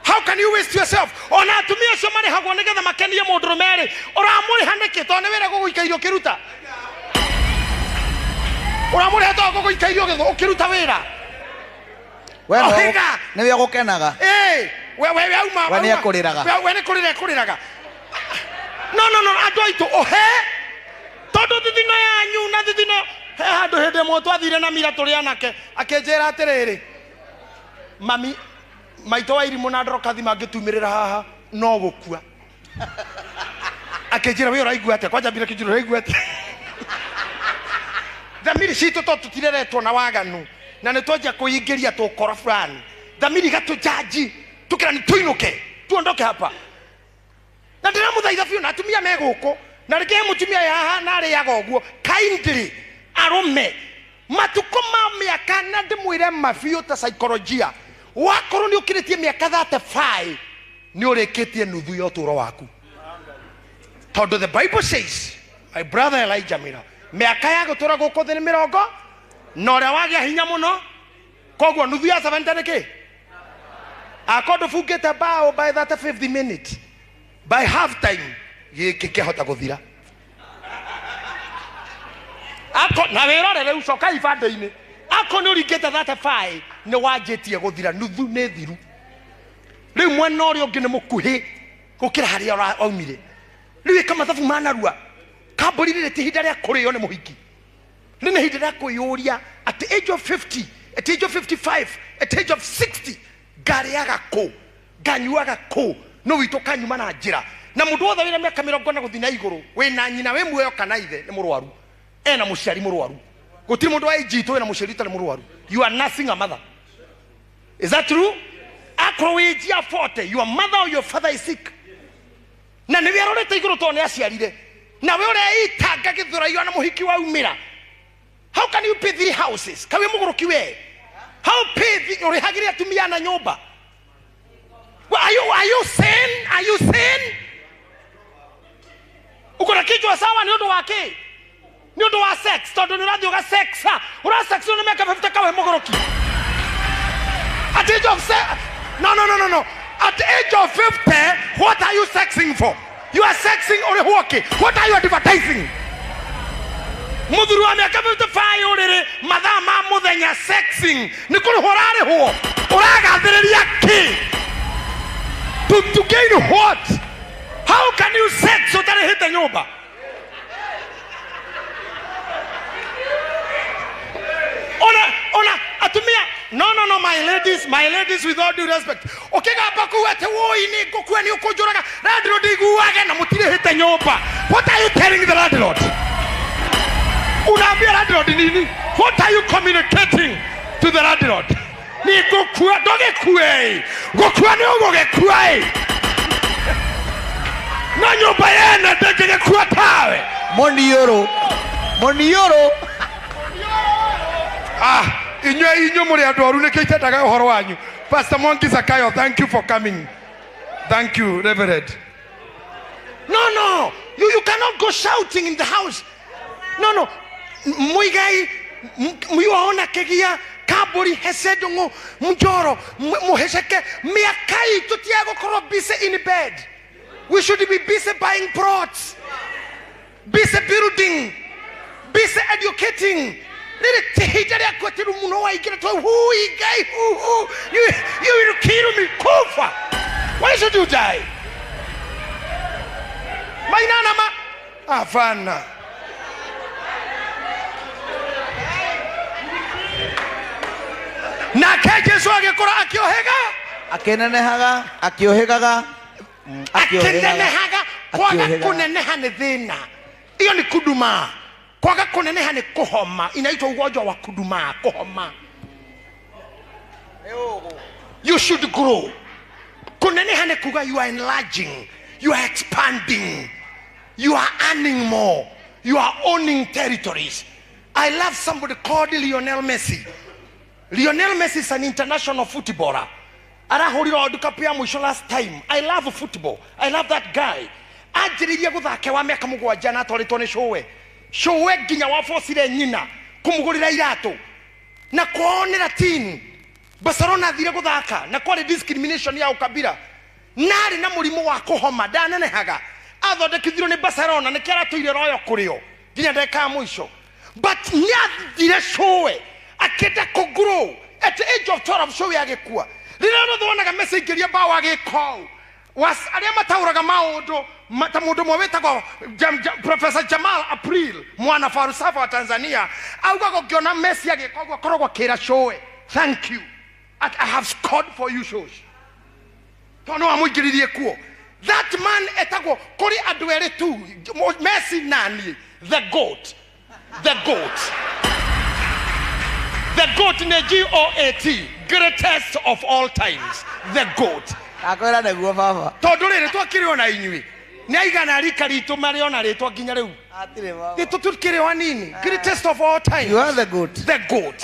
How can you waste yourself? Ona atumia acio marĩhagwo nĩgetha makenie mũndũrũme rĩ, ũramũrĩha nĩkĩ? Tondũ nĩ wĩra gũgũikairio ũkĩruta. Ũramũrĩha tondũ gũgũikairio ũkĩruta wĩra. We Ohiga. nĩwe ũgũkenaga. Ĩĩ, we auma. We nĩ ekũrĩraga. We nĩ kũrĩra ekũrĩraga. No, no, no, andũ aitũ, ũhe tondũ thithino yanyu na thithino he handũ. Hĩndĩ ĩmwe twathire na mira tũrĩ anake, akĩnjĩra atĩrĩrĩ, "Mami, maitũ wa irimũ na ndorokathi mangĩtumĩrĩra haha no gũkua." Akĩnjĩra, "We ũraigua atĩa?" Kwanja mbira kĩnjĩra, "Ũraigua atĩa?" Thamiri citũ to tũtireretwo na waganu na nĩ twanjia kũingĩria tũkora fulani, thamiri igatũjaji, tukĩra nĩ tuinũke, tuondoke hapa. Na ndĩramũthaitha biũ na atumia me gũkũ, na rĩngĩ he mũtumia wĩ haha na arĩaga ũguo. Kindly, arũme, matukũ ma mĩaka, na ndĩmwĩre mabiũ ta psycholojia, wakorwo nĩ ũkĩrĩtie mĩaka 35, nĩ ũrĩkĩtie nuthu ya ũtũũro waku, tondũ the Bible says, my brother Elijah Mira, mĩaka ya gũtũra gũkũ thĩ nĩ mĩrongo na ũrĩa wagĩa hinya mũno. Koguo nuthu ya 70 nĩ kĩ? Akorwo ndũbungĩte bao by 35th minute, by half time gĩkĩ kĩahota gũthira. Ako na wĩrore rĩu, coka ibandĩ-inĩ, ako nĩ ũringĩte 35, nĩ wanjĩtie gũthira, nuthu nĩ thiru. Rĩu mwena ũrĩa ũngĩ nĩ mũkuhĩ gũkĩra harĩa waumire. Rĩu ĩka mathabu ma narua. Kambũri rĩrĩ ti ihinda rĩa kũrĩo nĩ mũhiki, rĩ nĩ ihinda rĩa kwĩyũria at the age of 50, at the age of 55, at the age of 60, ngarĩaga kũ, nganyuaga kũ? No witũ kanyuma na njĩra na mũndũ wothe wĩna mĩaka 40 gũthiĩ na igũrũ wĩna nyina wĩ muoyo kana ithe nĩ mũrwaru, ena mũciari mũrwaru. Gũtirĩ mũndũ wa age itũ wĩna mũciari ũtarĩ mũrwaru. You are nursing a mother. Is that true? Akorwo wĩ age ya 40, your mother or your father is sick, na nĩwe arorete igũrũ tondũ nĩ aciarire. Nawe ũreitanga gĩthũraio na mũhiki waumĩra. How can you pay three houses? Kawe mũgũrũki we. How pay ũrĩhagĩre atumia na nyũmba? Well, are you sane? Are you sane? Uko na kichwa sawa? Nĩ ũndũ wa kĩ? Nĩ ũndũ wa sex? Tondũ nĩ ũrathiĩ ũga sexa, ũra sex nĩ mĩaka 50. Kawe mũgũrũki. At age of no, no, no, no, no, at the age of 50, what are you sexing for? You are sexing ũrĩhwo kĩ? What are you advertising? Mũthuri wa mĩaka 55 ũrĩrĩ mathaa ma mũthenya sexing, nĩ kũrĩhwo ũrarĩhwo? Ũragathĩrĩria kĩ? To gain what? How can you sex ũtarĩhĩte nyũmba? Ona atumia, no, no, no, my ladies, my ladies, with all due respect, ukigamba kuu ati woi nĩ ngũkua, nĩ ũkũnjũraga, landlord iguage na mũtirĩhĩte nyũmba. What are you telling the landlord? Unaambia landlord nini? What are you communicating to the landlord? Nĩ ngũkua. Ndũgĩkue. Gũkua nĩ ũgũgĩkua ĩ, no nyũmba yene ndĩngĩgĩkua tawe. Moniũrũ, moniũrũ. Ah, inyuĩ mũrĩ andũ oru, nĩkĩo itendaga ũhoro wanyu. Pastor Mwangi Zakayo, thank you for coming. Thank you, Reverend. No, no, you cannot go shouting in the house. No, no. Muigai. Mwiwaona kegia kaburi hesedongo mjoro muhesheke miaka itu tiago busy in bed. We should be busy buying plots, busy building, busy educating. Riri tihinda rĩa kwetiru muno waingĩra twa hui ngai hu hu you will kill me kufa. Why should you die? Mainana ma hapana. Nake Jesu agĩkũra akĩohĩga, akĩnenehaga, akĩũhĩgaga, akĩnenehaga. Kwaga kũneneha nĩ thĩna, iyo ni kudumaa. Kwaga kũneneha nĩ kũhoma, inaitwa ugonjwa wa kudumaa, kũhoma. You should grow. Kũneneha nĩ kuga you are enlarging, you are expanding, you are earning more, you are owning territories. I love somebody called Lionel Messi. Lionel Messi is an international footballer. Arahũrire World Cup ya mũico last time. I love football. I love that guy. Anjĩrĩirie gũthake wa mĩaka 7 na atwarĩtwo nĩ cũwe. Cũwe nginya wabocire nyina kũmũgũrĩra iratũ na kwao nĩ Latin. Barcelona athire gũthaka na kwarĩ discrimination ya ukabira. Narĩ na mũrimũ wa kũhoma ndanenehaga. Athondekithirio nĩ Barcelona nĩkĩo aratũire royo kũrĩo nginya ndagĩka ya mũico. But nĩathire cũwe akĩenda kũgrow at the age of 12 cũwe agĩkua. Rĩrĩa rĩothe wonaga Messi aingĩria bao agĩka ũũ, arĩa mataũraga maũndũ ta mũndũ ũmwe wĩtagwo Professor Jamal April, mwana falsafa wa Tanzania, augaga ũngĩona Messi agĩka ũguo akoragwo akĩra cũwe thank you, I have scored for you shows. Tondũ no amũingĩririe kuo. That man etagwo kũrĩ andũ erĩ tu, Messi na niĩ, the goat, the goat. The goat nĩ G-O-A-T, greatest of all times, the goat. Akwĩra nĩguo baba. Tondũ rĩrĩ twakĩrĩ ona inyuĩ, nĩ aigana rika ritũ marĩ ona rĩtwa nginya rĩu. Hatirĩ baba. Nĩ tũtukĩrĩ wa nini? Greatest of all times. You are the goat. The goat.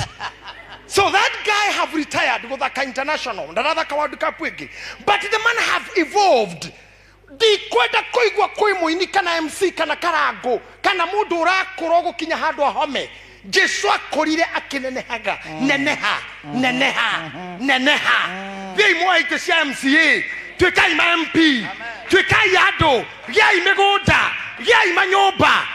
So that guy have retired gũthaka international, ndarathaka World Cup ĩngĩ. But the man have evolved. Ndikwenda kũigua kwĩ mũini kana MC kana karango kana mũndũ ũrakũra gũkinya handũ ahome. Jesu akũrire akĩnenehaga, neneha, neneha, neneha. Thiĩi muoe itĩ cia MCA, tuĩkai ma MP, tuĩkai andũ, gĩai mĩgũnda, gĩai manyũmba.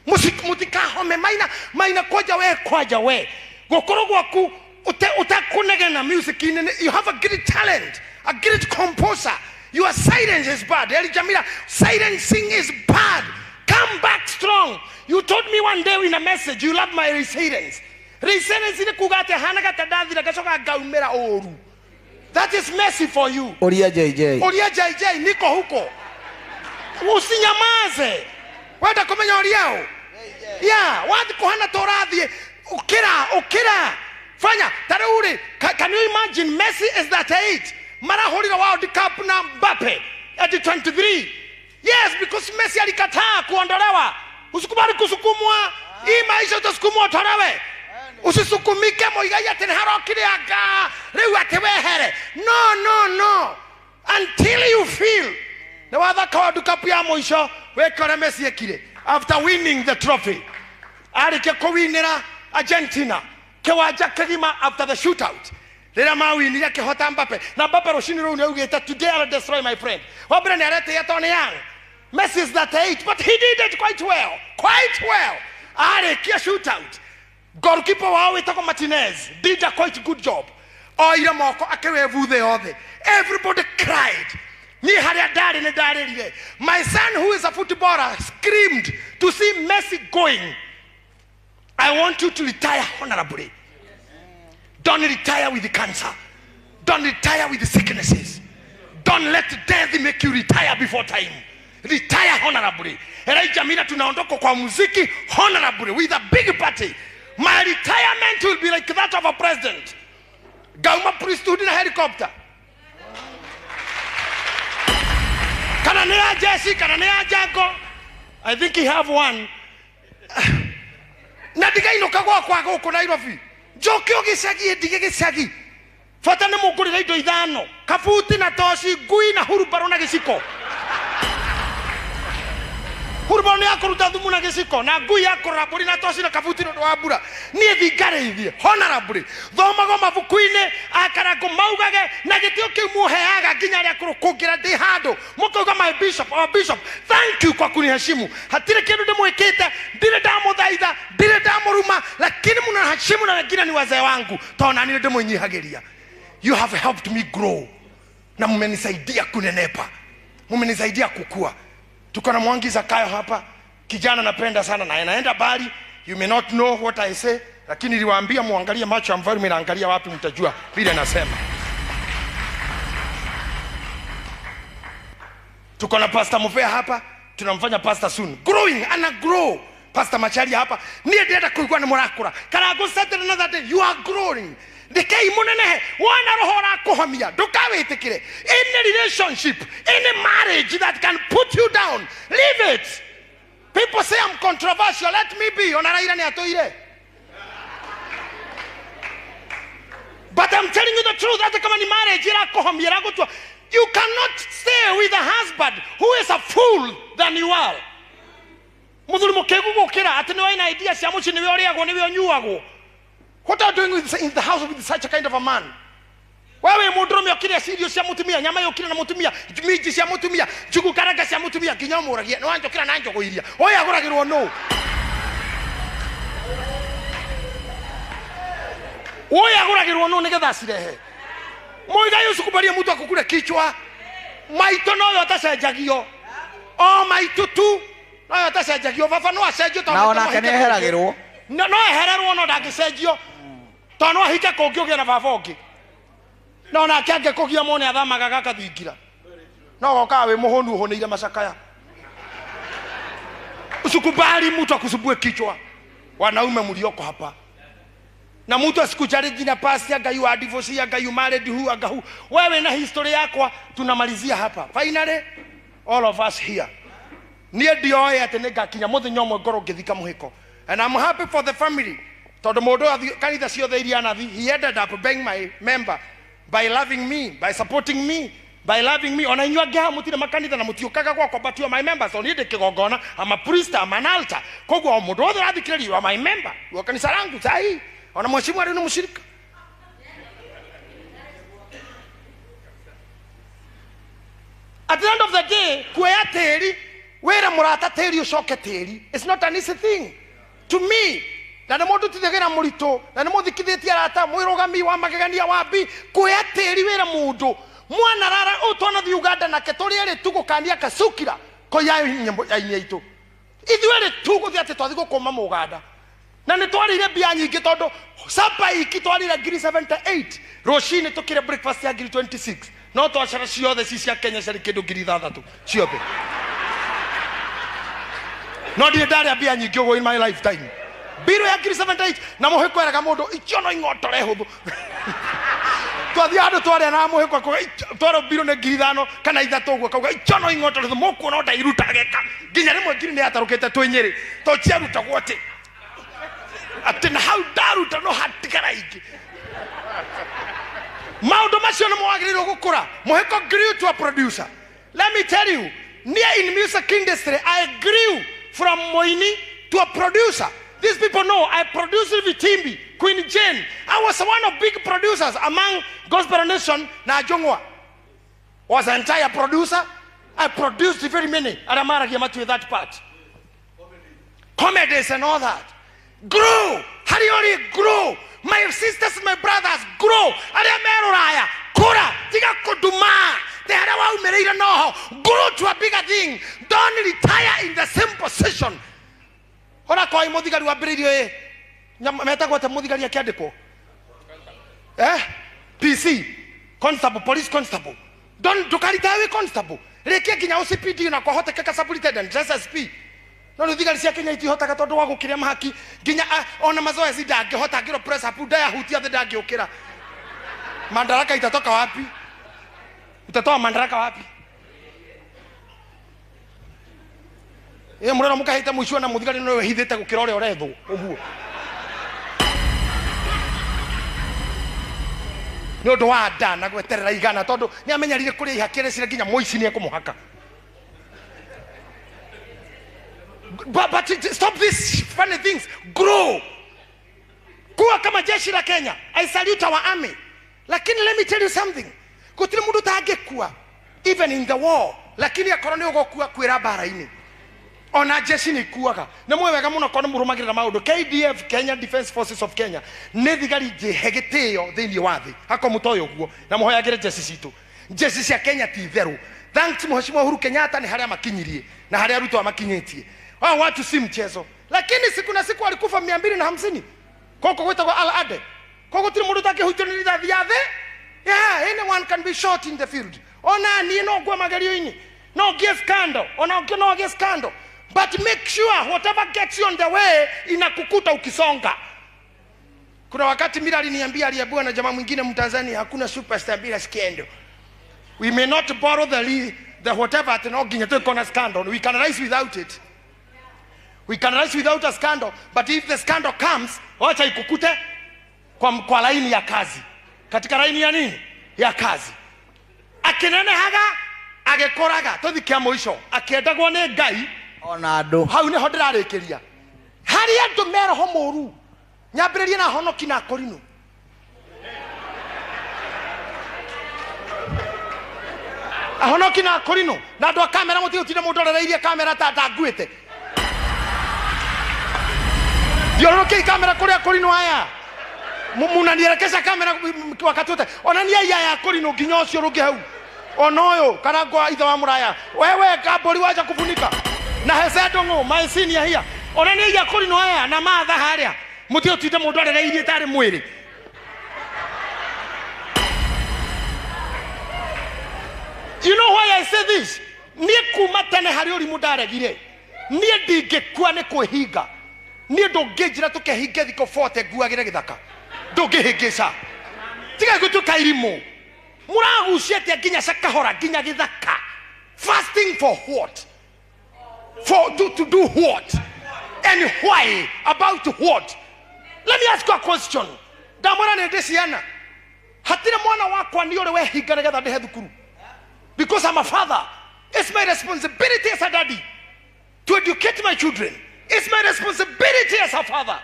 Mũtikahome maina, maina kwanja we, kwanja we. Gũkorwo gwaku ũtakũnegena music-inĩ, you have a great talent, a great composer. Your silence is bad. Eli Jamila, silencing is bad. Come back strong. You told me one day in a message you love my resilience. Resilience ni kuga ati hana gata ndathira gacoka ngaumĩra ũru. That is mercy for you. Uria JJ. Uria JJ niko huko. Usinyamaze. Wenda kumenya uriao. Yeah, wathi kuhana torathie ukira ukira. Fanya taruri. Can you imagine Messi is that age? Marahũrire World Cup na Mbappe at 23. Yes, because Messi alikataa kuondolewa. Usikubali kusukumwa. Hii maisha utasukumwa utolewe. Usisukumike moigai ati nĩ harokire anga rĩu atĩ wehere. No, no, no. Until you feel nĩ wathaka World Cup ya mũico wĩke ũrĩa Messi ekire after winning the trophy. Arĩkia kũwinĩra Argentina kĩwanja kĩgima after the shootout. Rĩrĩa mawinire akĩhota Mbappe. Na Mbappe rũcinĩ rũu nĩaugĩte today I'll destroy my friend. Wa mbere nĩaretĩĩa tondũ nĩ young. Messi is that age, but he did it quite well. Quite well. Arĩkia shootout. Goalkeeper wao wĩtagwo Martinez did a quite good job. Oire moko akĩwevu thĩ yothe. Everybody cried. Niĩ harĩa ndarĩ nĩ ndarĩrire. My son who is a footballer screamed to see Messi going. I want you to retire honorably. Don't retire with the cancer. Don't retire with the sicknesses. Don't let death make you retire before time. Retire honorably. Elijah Mira tunaondoka kwa muziki honorably with a big party. My retirement will be like that of a president. Gauma priesthood in a helicopter. Kana nĩ ya jeshi, kana nĩ ya jago. I think he have one. Na ndigainũka gwakwa gũkũ Nairobi. Njoke o gĩcagi ndige gĩcagi. Bata nĩ mũngũrĩre indo ithano. Kabuti na toci, ngui na hurubarũ na gĩciko. Hurubaro nĩ ya kũruta thumu na gĩciko na ngui ya kũrora mbũri na toci na kabuti nĩ ũndũ wa mbura. Niĩ thingarĩithie honorably, thomagwo mabuku-inĩ akarango maugage na gĩtĩo kĩu mũheaga nginya arĩa akũrũ kũngĩra ndĩ handũ mũkauga my bishop, our bishop, thank you kwa kuniheshimu. Hatirĩ kĩndũ ndĩmwĩkĩte, ndirĩ ndamũthaitha, ndirĩ ndamũruma, lakini mnaheshimu na wengine ni wazee wangu, tondũ nani ndĩmwĩnyihagĩria. You have helped me grow na mmenisaidia kunenepa, mmenisaidia kukua. Tuko na Mwangi Zakayo hapa, kijana napenda sana na anaenda bali. You may not know what I say, lakini niliwaambia muangalie macho ya mfalme, naangalia wapi mtajua vile nasema. Tuko na Pastor Mufea hapa, tunamfanya pastor soon. Growing, ana grow. Pastor Macharia hapa, niĩ ndĩrenda kũigua nĩ mũrakũra. Karango said another day, you are growing. Ndikei mũnenehe, wona roho ũrakũhomia, ndũkawĩtĩkĩre. Any relationship, any marriage that can put you down, leave it. People say I'm controversial, let me be. Ona Raila nĩ atũire. But I'm telling you the truth, hata kama ni marriage ĩrakũhomia, ĩragũtua. You cannot stay with a husband who is a fool than you are. Mũthuri mũkĩgu gũkĩra atĩ nĩwe wĩna idea cia mũciĩ, nĩwe ũrĩagwo, nĩwe ũnyuagwo. What are you doing in the house with such a kind of a man? Wewe mũndũrũme ũkĩrĩa cirio cia mũtumia, nyama yũkĩre na mũtumia, minji cia mũtumia, njugu karanga cia mũtumia, nginya ũmũragie, nĩ wanjũkĩra na njũgũ iria. Ũyũ agũragĩrwo nũ? Ũyũ agũragĩrwo nũ nĩgetha acirehe? Mũigai ũcikubarie mũtu akũkure kichwa. Maitũ noyo atacenjagio. O maitũ tu noyo atacenjagio. Baba no acenjio tondũ Na maitũ onake no ahike nĩ eheragĩrwo. No, no ehererwo no ndangĩcenjio. Tondũ no ahike kũngĩ ũgĩe na baba ũngĩ. No nake angĩkũgia mone athamaga gakathingira. No gokaga wĩ mũhũnu ũhũnĩire macakaya. Usikubali mtu akusumbue kichwa. Wanaume mlioko hapa. Na mtu asikuchallenge na past anga you are divorced, anga you married who, anga who. Wewe na history yakwa tunamalizia hapa. Finally all of us here. Niĩ ndioĩ atĩ nĩngakinya mũthenya ũmwe ngorwo ngĩthika mũhĩko. And I'm happy for the family. Tondũ mũndũ ũyũ athiĩ kanitha ciothe iria anathi, he ended up being my member by loving me, by supporting me, by loving me. Ona inyuĩ angĩ haha mũtirĩ makanitha na mũtiũkaga gwakwa, but you are my members. So niĩ ndĩ kĩgongona, I'm a priest, I'm an altar. Koguo o mũndũ wothe ũrathikĩrĩria, you are my member. Wa kanitha rangu sahi. Ona mheshimiwa rĩu nĩ mũshirika. At the end of the day, kuoya tĩri, wĩre mũrata tĩri ũcoke tĩri. It's not an easy thing. To me, na nĩ mũndũ tithagĩra mũritũ, na nĩ mũthikithĩtie arata, mwĩrũgami wa magegania wa mbi, kuoya tĩri wĩre mũndũ. Mwana rara, ũyũ twanathiĩ Uganda nake, tũrĩ erĩ tu gũkania kacukira, koya nyambo ya inya itũ. Ithuĩ erĩ tu gũthiĩ atĩ twathiĩ gũkũma mũganda. Na nĩ twarĩire mbia nyingĩ tondũ supper iki twarĩire ngiri 78. Rũcinĩ tũkĩrĩa breakfast ya ngiri 26. No twacara ciothe ci cia Kenya ciarĩ kĩndũ ngiri ithathatũ ciothe. No ndirĩ ndarĩa mbia nyingĩ ũguo in my lifetime. Mbirũ ya ngiri 78 na mũhĩko eraga mũndũ icio no ing'otore hũthũ. Twathiĩ handũ twarĩa na mũhĩko akauga, twara mbirũ nĩ ngiri ithano kana ithatũ ũguo, akauga, icio no ing'otore hũthũ, mũkuona o ndairuta geka. Nginya rĩmwe ngiri nĩ yatarũkĩte twĩ Nyĩrĩ, tondũ ciarutagwo atĩ atĩ na hau ndaruta no hatigara ingĩ. Maũndũ macio nĩ mwagĩrĩirwo gũkũra. Mũhĩko grew to a producer. Let me tell you, near in music industry, I grew from Moini to a producer. These people know I produced Vitimbi, Queen Jane. I was one of big producers among Gospel Nation na Jongwa. Was an entire producer. I produced very many. Aramara Giamatu that part. Comedies and all that. Grow. Hariori grow. My sisters, my brothers, grow. Aria meruraya. Kura. Tiga kuduma. Te hara wa umereira noho. Grow to a bigger thing. Don't retire in the same position. Ora koi muthigari wa mbiririo e. Metagwo ate muthigari akiandikwo? PC. Constable, police constable. Don't ndukaritaya wi constable. Rikia nginya OCPD na kwahotekeka superintendent, SSP. No rĩu thigari cia Kenya itihotaga tondũ wa gũkĩria mahaki nginya ona mazoezi ndangĩhota ngĩrwo press up ndayahutia thĩ ndangĩũkĩra. Madaraka itatoka wapi? Utatoa madaraka wapi? Mũrero mũkahĩte mũico na mũthigari no wĩhithĩte gũkĩra ũrĩa ũrethwo ũguo. Nĩ ũndũ wa nda na gweterera igana tondũ nĩ amenyerire kũrĩa ihaki rĩcire nginya mũici nĩ ekũmũhaka. But stop these funny things. Grow. Kuwa kama jeshi la Kenya. I salute our army. Lakini let me tell you something. Gutiri mundu tangĩkua even in the war, lakini akorwo nĩ ũgũkua kwĩra mbara-inĩ, ona jeshi nĩ ikuaga. Nĩ mwe wega mũno korwo nĩ mũrũmagĩrĩra maũndũ. KDF, Kenya Defence Forces of Kenya, nĩ thigari njĩhe gĩtĩo thĩinĩ wa thĩ. Akorwo mũtoĩ ũguo, na mũhoyagĩre jeshi citũ. Jeshi cia Kenya ti therũ. Thanks Mheshimiwa Uhuru Kenyatta nĩ harĩa makinyirie na harĩa Ruto amakinyĩtie. Hao watu si mchezo. Lakini siku na siku walikufa 250. Koko gwĩtagwo Al Ade. Koko gũtirĩ mũndũ ũtangĩhutio nĩ rithathi ya thĩ. Yeah, anyone can be shot in the field. Ona niĩ no ngwe magerio-inĩ. No ngĩe scandal. Ona ngĩe no ngĩe scandal. But make sure whatever gets you on the way inakukuta ukisonga. Kuna wakati Mira aliniambia, aliambiwa na jamaa mwingine Mtanzania, hakuna superstar bila scandal. We may not borrow the whatever at no nginya tuko na scandal. We can rise without it. We can rise without a scandal, but if the scandal comes, wacha ikukute kwa laini ya kazi. Katika laini ya nini? Ya kazi. Akinenehaga, agĩkũraga, tũthi kĩa mũico, akĩendagwo nĩ Ngai. Ona andũ. Hau nĩho ndĩrarĩkĩria. Harĩ andũ me roho mũru. Nyambĩrĩrie na honoki na Korino. Ahonoki na Korino. Na andũ a kamera mũtigũtinda mũndorereirie kamera ta nguĩte. Thiũrũrũkĩi kamera kũrĩa Korino aya. Munanielekeza kamera wakati wote. Onania iya ya Korino nginya ũcio rũngĩ hau. Ona ũyũ kana ngwa ithe wa mũraya. Wewe kambũri wacha kufunika. Na hece ndũng'ũ, my senior here. Onania iya Korino aya na matha harĩa. Mũtigũtinda mũndorereirie tarĩ mwĩrĩ. You know why I say this? Niĩ kuma tene harĩ ũrimũ ndaregire. Niĩ ndingĩkua nĩ kwĩhinga. Niĩ ndũngĩnjĩra tũkehinge thikũ 40 nguagĩre gĩthaka. Ndũngĩhĩngĩca. Tiga gũtuĩka irimũ. Mũragucia atĩa nginya cakahora nginya gĩthaka? Fasting for what? For to do what? And why? About what? Let me ask you a question. Ndamwĩra nĩ ndĩ ciana. Hatirĩ mwana wakwa nĩ ũrĩ wehinga nĩgetha ndĩhe thukuru. Because I'm a father. It's my responsibility as a daddy to educate my children. It's my responsibility as a father.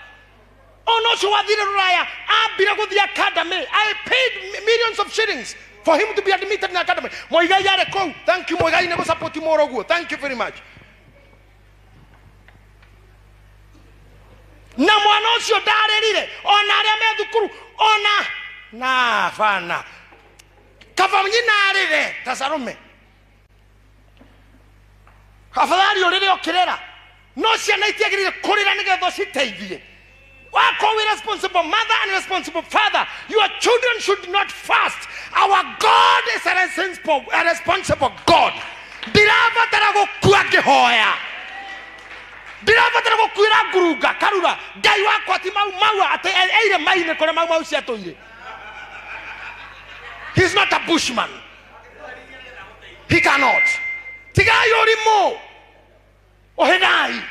Oh no, so wathire ruraya, ambire guthie academy. I paid millions of shillings for him to be admitted in the academy. Muigai arĩ kũu. Thank you Muigai nĩ gũsupport moro guo. Thank you very much. Na mwana ũcio ndarĩrire ona arĩa me thukuru ona na bana. Kaba nyina arĩre ta Salome. Afadhali ũrĩre ũkĩrĩra. No ciana itiagĩrĩire kũrĩra nĩgetha ũciteithie. Wako we responsible mother and responsible father. Your children should not fast. Our God is a responsible God. Ndirabatara gũkua ngĩhoya. Ndirabatara gũkuĩra ngurunga karura. Ngai wakwa ti mau mau atĩ eire mai-inĩ kũrĩa mau mau ciatũire. He's not a bushman. He cannot. Tigai ũrimũ. Ũhĩgai.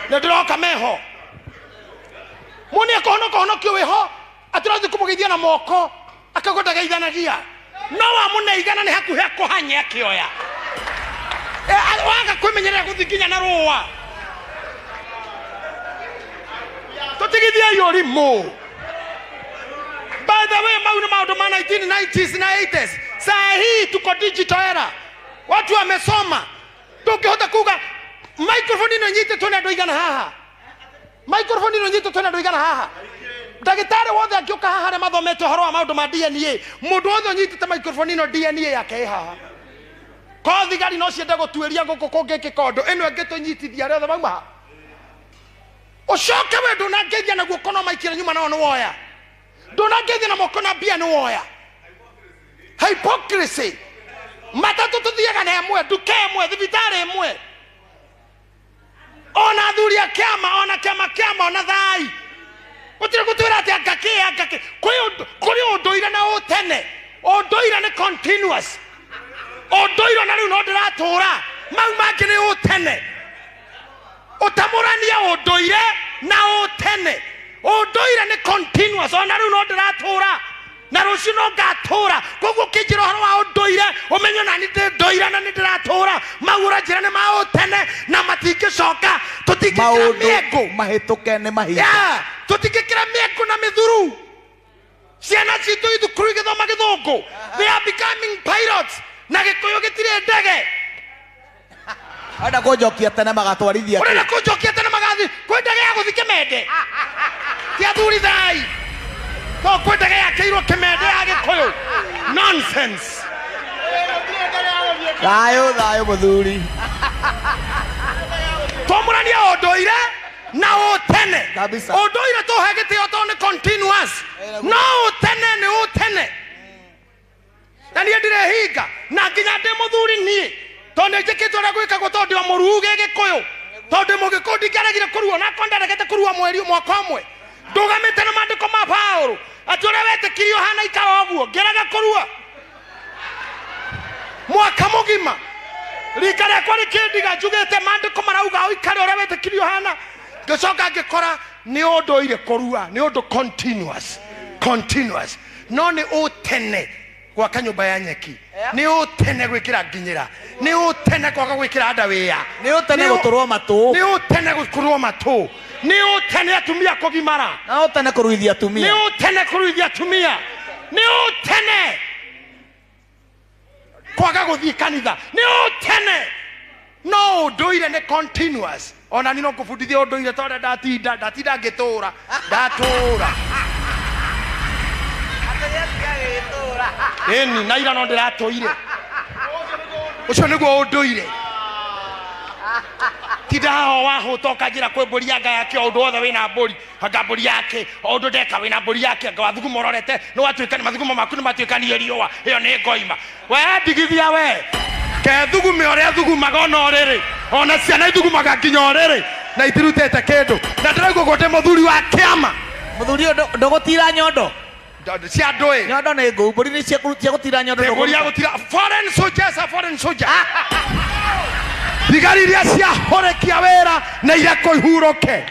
Nĩ ndĩroka meho. Mũndũ nĩekũhonoka ũhonokio wĩho, atĩrathiĩ kũmũgeithia na moko, akauga ndageithanagia. No wamũneigana nĩ hakuhĩ akũhanye akĩoya. Waga kwĩmenyerera gũthiĩ nginya na rũa. Tũtigithiei ũrimũ. By the way, mau nĩ maũndũ ma 1990s na 80s. Saa hii tuko digital era. Watu wamesoma. Ndũngĩhota kuga microphone ĩno nyitĩtwo nĩ andũ aigana haha. Microphone ĩno nyitĩtwo nĩ andũ aigana haha. Ndagĩtarĩ wothe angĩũka haha arĩa mathomete ũhoro wa maũndũ ma DNA, mũndũ wothe ũnyitĩte microphone ĩno DNA yake ĩ haha. Ko thigari no ciende gũtuĩria gũkũ kũngĩkĩka ũndũ, ĩno ĩngĩtũnyitithia arĩa othe mauma haha. Ũcoke we ndũnangeithia na guoko no maikire nyuma nao nĩ woya. Ndũnangeithia na moko na mbia nĩ woya. Hypocrisy. Matatũ tũthiaga na ĩmwe, nduka ĩmwe, thibitarĩ ĩmwe. Ona athuri a kĩama, ona kĩama kĩama, ona thai. Gũtirĩ gũtwĩra atĩ anga kĩ, anga kĩ. Kũrĩ ũndũire na ũtene. Ũndũire nĩ continuous. Ũndũire ona rĩu no ndĩratũra. Mau mangĩ nĩ ũtene. Ũtamũrania ũndũire na ũtene. Ũndũire nĩ continuous. Ona rĩu no ndĩratũra. Na rũciũ no ngatũra. Koguo ũkĩnjĩra ũhoro wa ũndũire, ũmenye ona niĩ ndĩ ndũire na nĩ ndĩratũra. Mau ũranjĩra nĩ ma ũtene na matingĩcoka. Tũtingĩkĩra Maũndũ mĩengũ. mahĩtũke nĩ mahinda. Yeah, tũtingĩkĩra mĩengũ na mĩthuru. Ciana citũ ithukuru igĩthoma gĩthũngũ. They are becoming pilots. Na gĩkũyũ gĩtirĩ ndege. Arenda kũnjokia tene magatwarithia kĩ? Ũrenda kũnjokia tene magathi kwĩ ndege ya gũthiĩ Kĩmende. Ti athuri thai. To kwĩ ndege yakĩirwo Kĩmende ya Gĩkũyũ. Nonsense. Thayũ thayũ mũthuri. Twamũranie ũndũire na ũtene. Kabisa. Ũndũire tũhe gĩtĩo tondũ nĩ continuous. No ũtene nĩ ũtene. Na niĩ ndirĩ hinga na nginya ndĩ mũthuri niĩ tondũ nĩ njĩkĩte ũrĩa gwĩkagwo tondũ ndĩ o mũruu gĩgĩkũyũ. Tondũ ndĩ mũgĩkũyũ ndingĩaregire kũrua na akorwo ndaregete kũrua mweri mwaka ũmwe. Ndũgamĩte na maandĩko ma Paũlũ atĩ ũrĩa wetĩkirie ũhana ikara ũguo, ngĩrega kũrua mwaka mũgima. Rika rĩakwa rĩkĩndiga njugĩte maandĩko marauga ũikare ũrĩa wetĩkirie ũhana. Ngĩcoka ngĩkora nĩ ũndũire kũrua, nĩ ũndũ continuous, continuous. No nĩ ũtene gwaka nyũmba ya nyeki, nĩ ũtene gwĩkĩra nginyĩra, nĩ ũtene kwaga gwĩkĩra ndawĩa, Nĩ ũtene gũtũrwo matũ. nĩ ũtene gũtũrwo matũ, nĩ ũtene atumia kũgimara, Na ũtene kũruithia atumia. nĩ ũtene kũruithia atumia, nĩ ũtene kwaga gũthiĩ kanitha, nĩ ũtene. No ũndũire nĩ continuous. Ona niĩ no ngũbundithia ũndũire tondũ ndatinda, ndatinda ngĩtũra, ndatũra. Ĩni, na ira no ndĩratũire. Ũcio nĩguo ũndũire. Tinda haha wahũta ũkanjĩra kwĩ mbũri anga yake, o ũndũ wothe wĩna mbũri, anga mbũri yake, o ũndũ ndeka wĩna mbũri yake, anga wathugumo ũrorete, nĩ watuĩka, mathugumo maku nĩ matuĩkanie riũa, ĩyo nĩ ngoima. We ndigithia we. Kethugume ũrĩa thugumaga ona ũrĩrĩ, ona ciana ithugumaga nginya ũrĩrĩ, na itirutĩte kĩndũ. Na ndĩraigua ũguo ndĩ mũthuri wa kĩama. Mũthuri ũyũ ndũgũtira nyondo? Cia andũ ĩ. Nyondo nĩ ngũu, mbũri nĩ cia gũtira nyondo Mbũri ya ndũgũruta. gũtira. Foreign soldiers are foreign soldiers. Thigari iria ciahũrĩkia wĩra na irekwo ihurũke.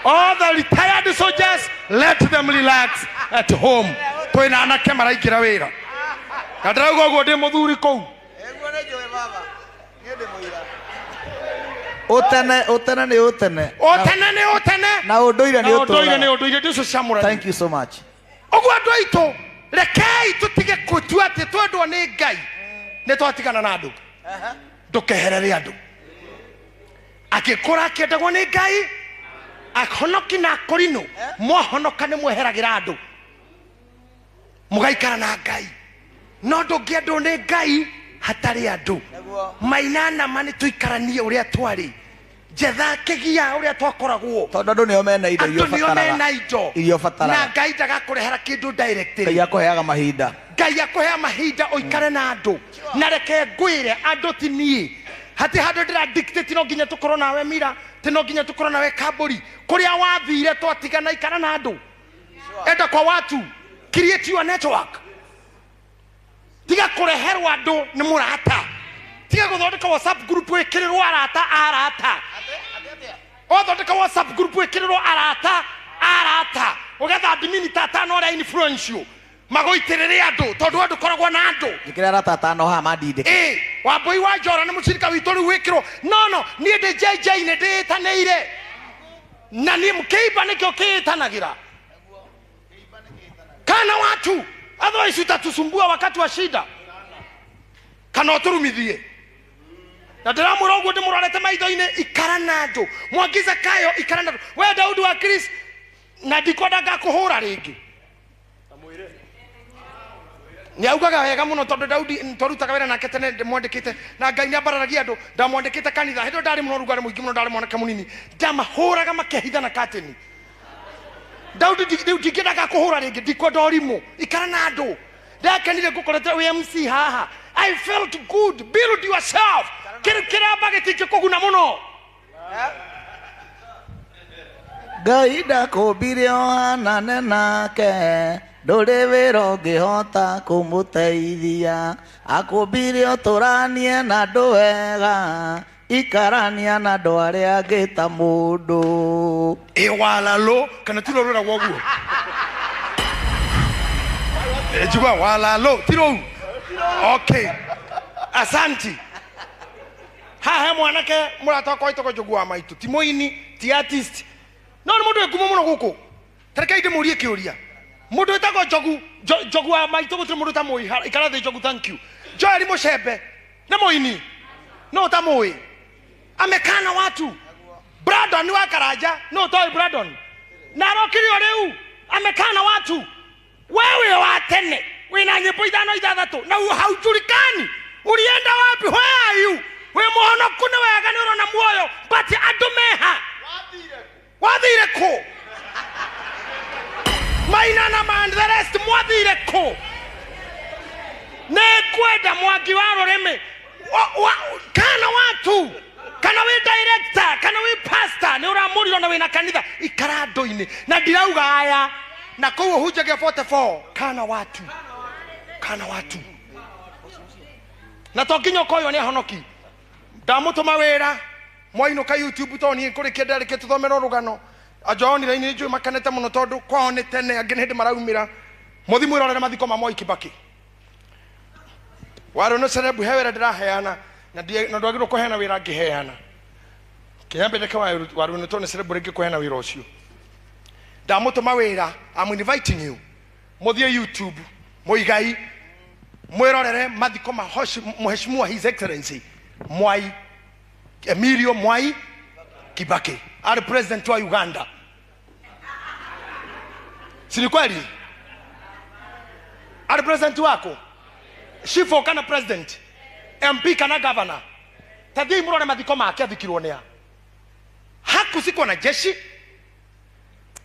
All the retired soldiers, let them relax at home. Twĩna anake maraingĩra wĩra. Na ndĩrauga ũguo ndĩ mũthuri kũu. Ũtene, ũtene nĩ ũtene. Ũtene nĩ ũtene. Na ũndũire nĩ Na ũndũire nĩ ũtũraga. ũndũire, ndĩcio cia mũrani. Thank you so much. Ũguo andũ aitũ, rekei tũtige gũtua atĩ twendwo nĩ Ngai nĩ twatigana na andũ. Ndũkeherere andũ. Angĩkũra akĩendagwo nĩ Ngai, ahonoki na akũrinũ, mwahonoka nĩ mweheragĩra andũ. Mũgaikara na Ngai. No ndũngĩendwo nĩ Ngai hatarĩ andũ. Maina nama nĩ tũikaranie ũrĩa twarĩ. Njetha kĩgia ũrĩa twakoragwo. Tondũ andũ nĩo mena indo iria Andũ nĩo ũbataraga. mena indo. Iria ũbataraga. Na Ngai ndagakũrehera kĩndũ directly. Ngai akũheaga mahinda. Ngai akũhea mahinda ũikare na andũ. Na reke ngwĩre andũ ti niĩ. Hatirĩ handũ ndĩra dictate no nginya tũkorwo nawe Mira, ti no nginya tũkorwo nawe Kambũri. Kũrĩa wathire twatigana ikara na andũ. Enda kwa watu. Create your network. Tiga kũreherwo andũ nĩ mũrata. Tiga gũthondeka WhatsApp group wĩkĩrĩrwo arata arata. Ũgathondeka WhatsApp group wĩkĩrĩrwo arata arata. Ũgetha admin ta atano arĩa influential. Magũitĩrĩre andũ tondũ we ndũkoragwo na andũ. Njĩkĩre arata atano haha mandindĩke. Ĩ, Wambũi wa Njora nĩ mũcirika witũ rĩu wĩkĩrwo. No, no, niĩ ndĩ JJ nĩ ndĩĩtanĩire. Na niĩ kĩimba nĩkĩo kĩĩtanagĩra. Kana watu, otherwise utatusumbua wakati wa shida. Kana ũtũrumithie. Na ndĩramwĩra ũguo ndĩmũrorete maitho-inĩ, ikara na andũ. Mwangi Zakayo, ikara na andũ. We Daudi wa Chris, na ndikwenda ngakũhũra rĩngĩ. Nĩ augaga wega mũno tondũ Daudi twarutaga wĩra nake tene ndĩmwandĩkĩte, na Ngai nĩambararagia andũ, ndamwandĩkĩte kanitha. Hĩndĩ ĩyo ndarĩ mũno ũrugarĩ mũingĩ mũno, ndarĩ mwanake mũnini. Ndamahũraga makehitha na kateni. Daudi, rĩu ndingĩenda ngakũhũra rĩngĩ, ndikwenda ũrimũ. Ikara na andũ. Ndakenire ngũkorete wĩ MC haha. I felt good. Build yourself. Kĩrĩ kĩramba gĩtingĩkũguna mũno. Ngai ndakũmbire ũhanane nake, ndũrĩ wĩra ũngĩhota kũmũteithia. Akũmbire ũtũranie na andũ wega, ikarania na andũ arĩa angĩ ta mũndũ. Ĩ walalo, kana ti rũrũ rwĩragwo ũguo? Njugua walalo ti rũu. Okay, asanti. Haha he mwanake mũrata wakwa wĩtagwo Njogu wa Maitũ, ti mũini, ti artist, no nĩ mũndũ wĩ ngumo mũno gũkũ. Ta rekei ndĩmũrie kĩũria. Mũndũ wĩtagwo Njogu, Njogu wa Maitũ, gũtirĩ mũndũ ũtamũĩ. Ikara thĩ Njogu, thank you. Joel Mũcembe nĩ mũini, no ũtamũĩ? Amekana watu. Brandon wa Karanja, no ũtoĩ Brandon? Na arokire o rĩu, amekana watu. Wewe wa tene wĩna nyĩmbo ithano ithathatũ na haujulikani ulienda wapi? Where are you? Wĩ mũhonoku nĩ wega, nĩ ũrona muoyo, but andũ meha wathire kũ? Maina na man the rest mwathire kũ? Nĩ ngwenda mwangi wa rũrĩmĩ kana watu, kana wĩ director, kana wĩ pastor, nĩ ũramũrirwo na wĩna kanitha, ikara andũ-inĩ. Na ndirauga aya na kũu ũhunjagia 44. Kana watu, kana watu, na to nginya ũkoywo nĩ ahonoki. Ndamũtũma wĩra mwainũka YouTube, tondũ niĩ kũrĩkia ndarĩkia tũthomere rũgano anjoonire nĩ njũĩ makenete mũno, tondũ kwao nĩ tene, angĩ nĩ hĩndĩ maraumĩra. Mũthi mwĩrorere mathiko ma Moi Kibaki. Warũ nĩ celeb, he wĩra ndĩraheana na ndwagĩrĩirwo kũheana wĩra ngĩheana. Kĩambe ndeke warũ nĩ tondũ nĩ celeb rĩngĩ kũheana wĩra ũcio. Ndamũtũma wĩra, I'm inviting you mũthiĩ YouTube Mũigai mwĩrorere mathiko ma Mheshimiwa His Excellency Mwai Emilio Mwai Kibaki, ari president wa Uganda. Si ni kweli? Ari president wako? Shifo kana president? MP kana governor? Tathiĩ mũrore mathiko make, athikirwo nĩa? Hakusikwo na jeshi.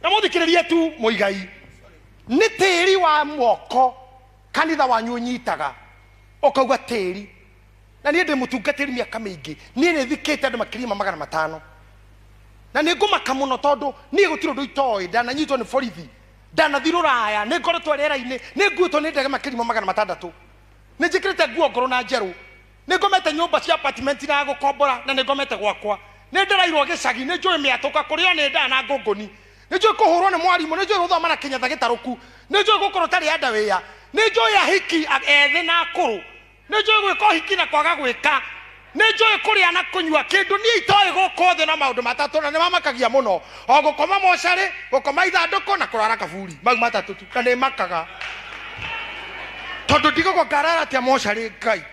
Na mũthikĩrĩrie tu Mũigai. Nĩ tĩri wa moko kanitha wanyu ũnyitaga ũkauga tĩri. Na niĩ ndĩ mũtungatĩri mĩaka mĩingĩ, niĩ nĩ thikĩte andũ makĩria ma 500, na nĩ ngũmaka mũno tondũ niĩ gũtirĩ ũndũ itoĩ. Ndananyitwo nĩ borithi, ndanathiĩ rũraya, nĩ ngoretwo rĩera-inĩ, nĩ nguĩtwo nĩ ndege makĩria ma 600, nĩ njĩkĩrĩte nguo ngũrũ na njerũ, nĩ ngomete nyũmba cia apartment na gũkombora, na nĩ ngomete gwakwa, nĩ ndĩrairwo gĩcagi, nĩ njũĩ mĩatũka kũrĩo nĩ ndaa na ngũngũni, nĩ njũĩ kũhũrwo nĩ mwarimũ, nĩ njũĩ gũthoma na kĩnyatha gĩtarũku, nĩ njũĩ gũkorwo ũtarĩ anda wĩya, nĩ njũĩ ahiki ethĩ na akũrũ, nĩ njũĩ gwĩka ũhiki na kwaga gwĩka, nĩ njũĩ kũrĩa na kũnyua. Kĩndũ niĩ itoĩ gũkũ thĩ no maũndũ matatũ, na nĩ mamakagia mũno: o gũkoma mocarĩ, gũkoma ithandũkũ, na kũrara kaburi. Mau matatũ tu, na nĩ makaga tondũ ndigũkwo ngarara atĩa mocarĩ, Ngai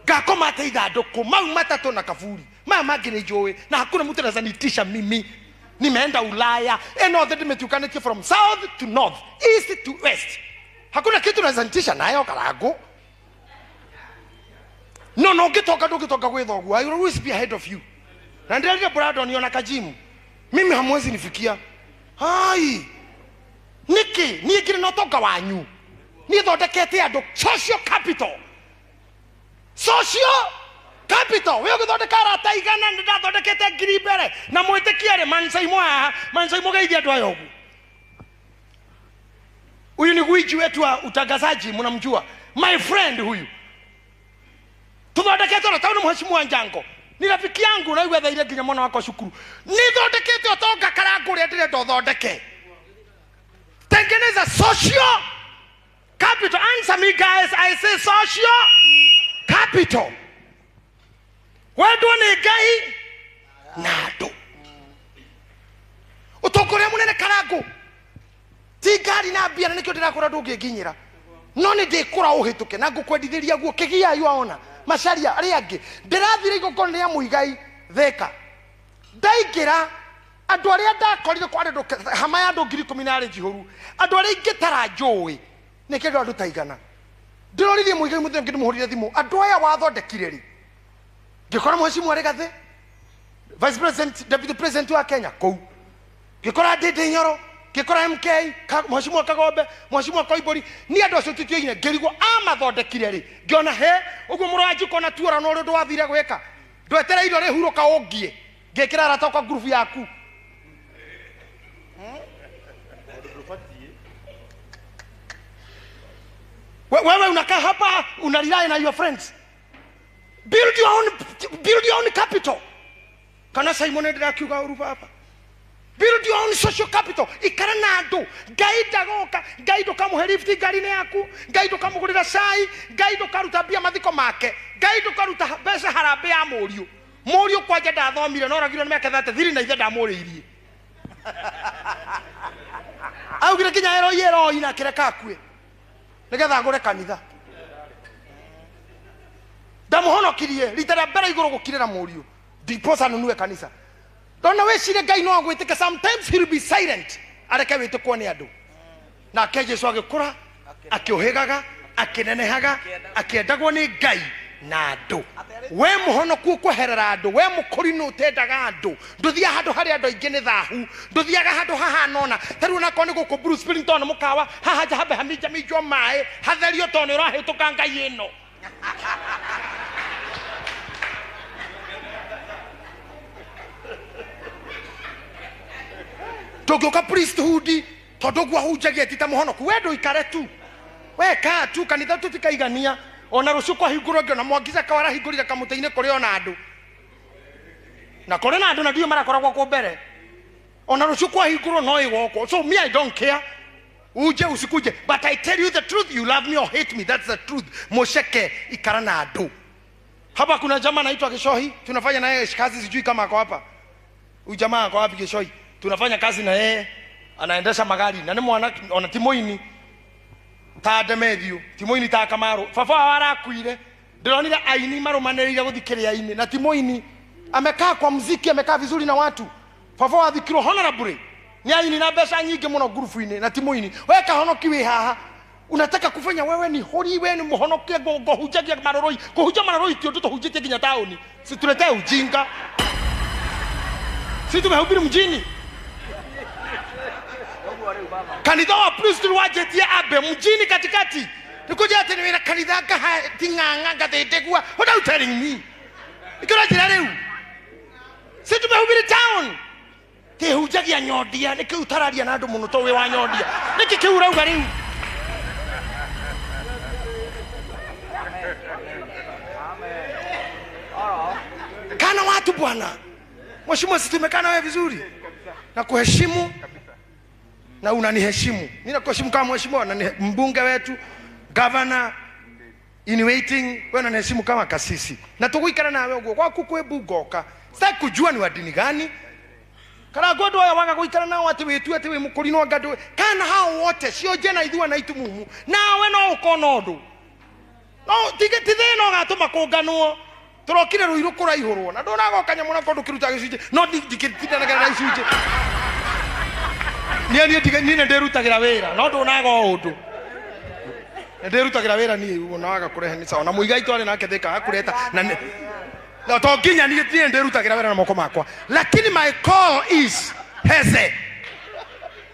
ngakoma atĩa ithandũkũ? Mau matatũ na kaburi, maya mangĩ nĩ njũĩ, na hakuna mtu anaweza nitisha mimi. Nimeenda Ulaya ĩno thĩ ndĩmĩtukanĩtie from south to north, east to west, hakuna kitu naweza nitisha nayo Karangu. No no ngĩtonga ndũngĩtonga gwĩ thoguo. I will always be ahead of you. Na ndĩrerire Brandon ona Kajimu, mimi hamwezi nifikia. Hai nĩkĩ niĩ ngĩrĩ na ũtonga wanyu? Niĩ thondekete andũ social capital, social capital. We ũgĩthondeka arata igana, nĩ ndathondekete ngiri mbere. Na mwĩtĩkie rĩ, Mansaimo haha, Mansaimo geithia andũ aya ũguo. Huyu ni gwiji wetu wa utangazaji, mnamjua, my friend huyu. Tuthondekete na tauni. Mheshimiwa Njango ni rafiki yangu na iwetheire nginya mwana wakwa cukuru. Ni thondekete ũtonga Karangu ũrĩa ndĩrenda ũthondeke. Tengeneza social capital. Answer me guys, I say social capital. Wendwo nĩ Ngai na andũ. Ũtonga ũrĩa mũnene Karangu ti ngari na mbia, na nĩkĩo ndĩrakũra ndũngĩnginyĩra, no nĩ ndĩkũra ũhĩtũke na ngũkwendithĩria guo kĩgia waona macaria arĩa angĩ. Ndĩrathire igongona rĩa Mũigai Thika, ndaingĩra, andũ arĩa ndakorire kwarĩ andũ hama ya andũ 10,000 yarĩ njihũru. Andũ arĩa ingĩtara njũĩ nĩ kĩndũ andũ ta igana. Ndĩroririe Mũigai mũthenya ũngĩ, ndĩmũhũrire thimũ, andũ aya wathondekire rĩ? Ngĩkora mheshimiwa Rigathĩ, vice president, deputy president wa Kenya kũu, ngĩkora Ndindi Nyoro, ngĩkora MK mheshimiwa Kagombe, mheshimiwa Koimbũri. Ni andũ acio tũtioine. Ngĩrigwo amathondekire rĩ. Ngĩona he ũguo mũrũ wa Njukũ na tuora no ũndũ wathire gwĩka, ndwetereire ũrĩhurũka ũngie ngĩkĩra arata kwa ngurubu yaku. Wewe unakaa hapa una rely na your friends. Build your own capital. Kana Simon ndĩrakiuga ũru baba? Build your own social capital. Ikara na andũ. Ngai ndagoka, Ngai ndũkamũhe lift ngari-inĩ yaku, Ngai ndũkamũgũrĩra cai, Ngai ndũkaruta mbia mathiko make, Ngai ndũkaruta mbeca harambĩ ya mũriũ. Mũriũ kwanja ndathomire no oragirwo nĩ mĩaka 33 na ithe ndamũrĩirie. Augire nginya eroi eroi na akĩreka akue nĩgetha agũre kanitha. Ndamũhonokirie rita rĩa mbere igũrũ gũkirĩra mũriũ ndiposa nunue kanitha. Ndona wĩcirie Ngai no agwĩtĩke, sometimes he will be silent areke wĩtĩkwo nĩ andũ. Nake Jesu agĩkũra akĩũhĩgaga akĩnenehaga akĩendagwo nĩ Ngai na andũ. We mũhonoku ũkweherera andũ, we mũkũrinũ ũtendaga andũ, ndũthiaga handũ harĩa andũ aingĩ nĩ thahu, ndũthiaga handũ hahana ũna. Ta rĩu onakorwo nĩ gũkũ Blue Spring tondũ nĩ mũkawa, haha nja hambe haminjaminjwo maĩ hatherio tondũ nĩ ũrahĩtũka Ngai ĩno. Tũngĩũka priesthood tondũ ũguo ahunjagia ti ta mũhonoku, we ndũikare tu, we kaa tu kanitha tũtikaigania. Ona rũciũ kwahingũrwo ngĩona Mwangi Zakayo arahingũrire kamũtĩ-inĩ kũrĩ ona andũ, na kũrĩ na andũ na ndiũĩ marakoragwo kũ mbere. Ona rũciũ kwahingũrwo no ĩgokwo. So me I don't care, uje usikuje, but I tell you the truth, you love me or hate me, that's the truth. Muceke, ikara na andũ. Hapa kuna jamaa anaitwa Kishohi, tunafanya naye kazi, sijui kama ako hapa. Huyu jamaa ako wapi Kishohi? Tunafanya kazi na yeye, anaendesha magari na nĩ mwana ona ti mũini ta Demethiu, ti mũini ta Kamaru. Baba wao arakuire, ndĩronire aini marũmanĩrĩire gũthikĩrĩria-inĩ na ti mũini. Amekaa kwa muziki, amekaa vizuri na watu. Baba wao athikirwo honorably nĩ aini na mbeca nyingĩ mũno ngurubu-inĩ na ti mũini. We kahonoki wĩ haha unataka kufanya wewe ni hori, wewe ni mũhonokie ngũhunjagia maroroi. Kũhunjia maroroi ti ũndũ tũhunjĩtie nginya taũni. Situletee ujinga. Si tumehubiri mjini. Kanitha wa priesthood wanjĩtie ambe mjini katikati. Nĩkũnjĩra atĩ nĩ wĩra kanitha ngaha ting'ang'a ngathĩndĩgua. What are you telling me? Nĩkĩo ũranjĩra rĩu? Si tumehubiri town. Tĩhunjagia nyondia, nĩkĩo ũtararia na andũ mũno tondũ wĩ wa nyondia. Nĩkĩ kĩu ũrauga rĩu? Kana watu bwana. Mheshimiwa, si tumekaa na wewe vizuri na kuheshimu na unaniheshimu. Mimi nakuheshimu kama mheshimiwa na ni mbunge wetu, governor in waiting, wewe unaniheshimu kama kasisi. Na tuguikara nawe uguo gwaku kwĩ mbungoka. Sitaki kujua ni wa dini gani. Kana godo aya waga guikara nao ati witue ati wi mukurino anga ndũ. Kana hao wote cio njena ithua na itumumu. Nawe no ukona ũndũ. No tige ti thĩna ũgatũma kũnganwo. Tũrokire rũirũ kũraihũrwo na ndũnagoka nyamũ na kũndũ kĩruta gĩcunjĩ. No ndingĩtindanagĩra na icunjĩ. Niĩ niĩ ndige niĩ nĩndĩrutagĩra wĩra no ndũnaga o ũndũ. Nĩndĩrutagĩra wĩra niĩ ũguo na waga kũrehe nĩ sawa. Na mũigai twarĩ nake thĩka akũreta na nĩ no to nginya niĩ niĩ nĩndĩrutagĩra wĩra na moko makwa. Lakini my call is heze.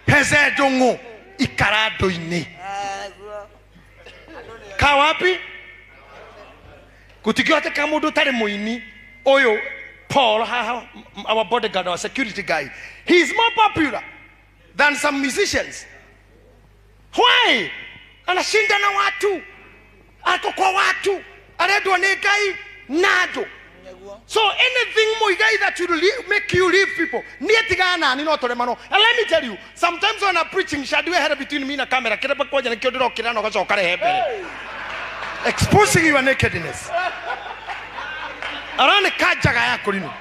Heze ndũng'ũ ikara andũ-inĩ. Ka wapi? Gũtingĩhoteka mũndũ ũtarĩ mũini ũyũ Paul haha, our bodyguard, our security guy, he is more popular than some musicians. Why? Anashinda na watu, ako kwa watu, arendwo nĩ Ngai na andũ. So anything Muigai that will make you leave people, niĩ tigana nani no tũremano. And let me tell you, sometimes when I'm preaching, shadiwe here between me na camera, kĩrĩa kwanja nĩkĩo ndĩrokĩra na ũgacoka rehe mbere. Exposing your nakedness. Arane kajaga yako lino.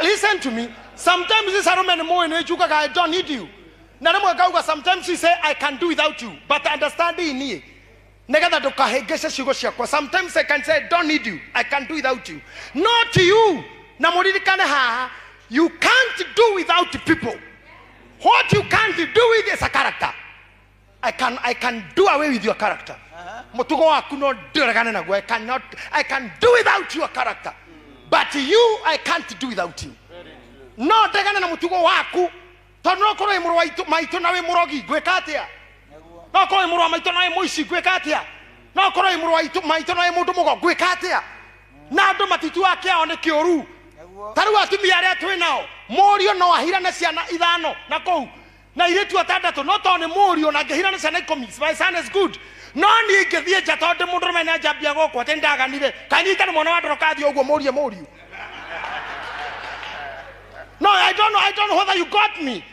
Listen to me. Sometimes this arome ni moyo ni I don't need you. Na rĩmwe ngauga sometimes you say I can do without you, but understanding ni negetha ndũkahĩngĩce ciugo ciakwa. Sometimes I can say I don't need you, I can do without you. Not you. Na mũririkane haha, you can't do without people. What you can't do with is a character. I can do away with your character. Mutugo waku no ndĩregane naguo. I cannot, I can do without your character. But you, I can't do without you. No ndegane na mutugo waku. Tondũ no korwo wĩ mũrũ wa maitũ na wĩ mũrogi, ngwĩka atĩa? No korwo wĩ mũrũ wa maitũ na wĩ mũici, ngwĩka atĩa? No korwo wĩ mũrũ wa maitũ na wĩ mũndũ mũgo, ngwĩka atĩa? Na andũ matituaga kĩao nĩ kĩũru. Ta rĩu atumia arĩa twĩ nao, mũriũ no ahirane ciana ithano na kũu na airĩtu atandatũ, no tondũ nĩ mũriũ na angĩhirane ciana ikũmi, my son is good. No niĩ ingĩthiĩ nja tondũ ndĩ mũndũrũme nĩ anjambia gũkũ atĩ nĩndaganire, kanyitane mwana wa ndoro kathiĩ ũguo mũrie mũriũ. No, I don't know, I don't know whether you got me.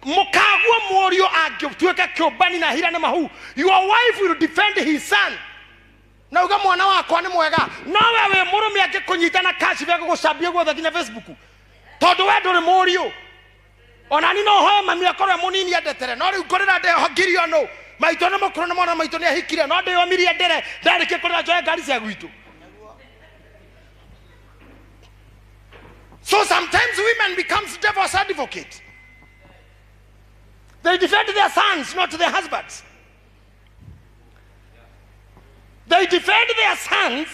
Mukagua mũriũ angĩtuĩka kĩũmbani na hirane mahu, your wife will defend his son. Na uga mwana wakwa nĩ mwega, no we wĩ mũrũme angĩkũnyita na kashibe agũgũcambia guothe nginya Facebook, tondũ we ndũrĩ mũriũ. Ona ni no hoe mami akorwo e mũnini andetere, no rĩu ngũrĩra ndeho ngirio nũ maitũ nĩ mũkũrũ nĩ mwana maitũ nĩ ahikire, no ndĩyomirie ndere ndarĩkia kũrĩra njoe ngari cia gwitũ. So sometimes women becomes devil's advocate. They defend their sons, not their husbands. They defend their sons,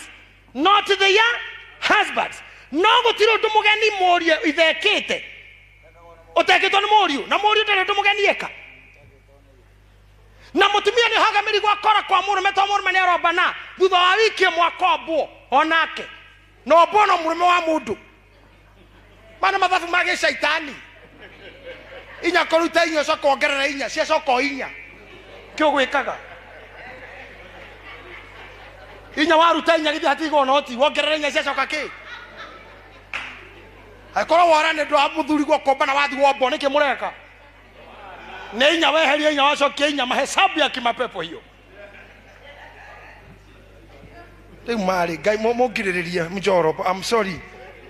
not their husbands. No gũtirĩ ũndũ mũgeni mũriũ ithekĩte ũtekĩtwo nĩ mũriũ, na mũriũ ndarĩ ũndũ mũgeni eka. Na mũtumia nĩ ohaga mĩrigo akora kwa mũrũme, to mũrũme nĩ arombana thutha wa wiki ĩmwe akombwo onake, na ombwo no mũrũme wa mũndũ. Mana mathabu ma gĩcaitani, inya kũruta inya ũcoka wongerera inya ciacoka o inya, kĩ ũgwĩkaga? Inya waruta inya githĩ hatigwo noti, wongerera inya ciacoka kĩ? Angĩkorwo wora nĩ ũndũ wa mũthuri gũkomba na wathi wombwo, nĩkĩ mũreka? Nĩ inya weheria inya wacokia inya, mahesabu ya kimapepo hiyo. Rĩu marĩ Ngai mũngirĩrĩrie mjoro, I'm sorry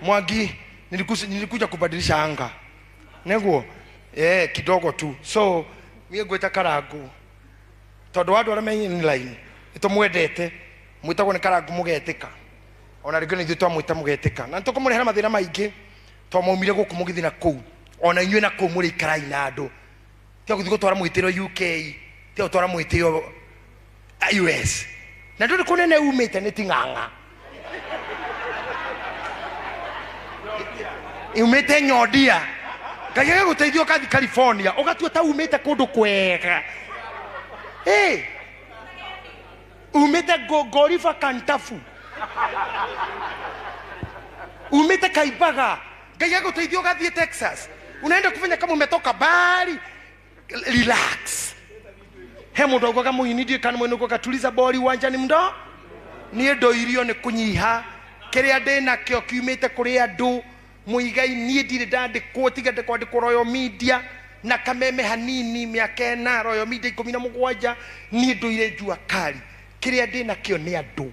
Mwangi, nilikuja kubadilisha anga nĩguo kidogo tu. So niĩ ngwĩta Karangu tondũ andũ arĩa me inline nĩtũmwendete, mwĩtagwo nĩ Karangu mũgetĩka, ona rĩngĩ nĩ ithuĩ twamwĩta mũgetĩka, na nĩtũkũmũrehera mathĩna maingĩ tondũ mwaumire gũkũ mũgĩthiĩ na kũu, ona inyuĩ na kũu mũrĩikarai na andũ. Tiga gũthiĩ gũtwara mwĩtĩro UK, tiga gũtwara mwĩtĩo US, na ndũrĩ kũnene umĩte nĩ ting'ang'a, umĩte Nyondia. Ngai agagũteithia ũgathiĩ California, ũgatua ta umĩte kũndũ kwega. Umĩte Gorifa Kantafu, umĩte Kaimbaga. Ngai agagũteithia ũgathiĩ Texas, unaenda kufanya kama umetoka bali. Relax. He mũndũ augaga mũini ndiũĩ kana mũini augaga tuliza bori uwanjani mndo. Niĩ ndoirio nĩ kũnyiha kĩrĩa ndĩnakĩo kiumĩte kũrĩ andũ. Mũigai niĩ ndirĩ ndandĩkwo, tiga kwandĩkwo Royal Media na kameme hanini mĩaka ĩna, Royal Media 17. Niĩ ndũire njua kali, kĩrĩa ndĩnakĩo nĩ andũ,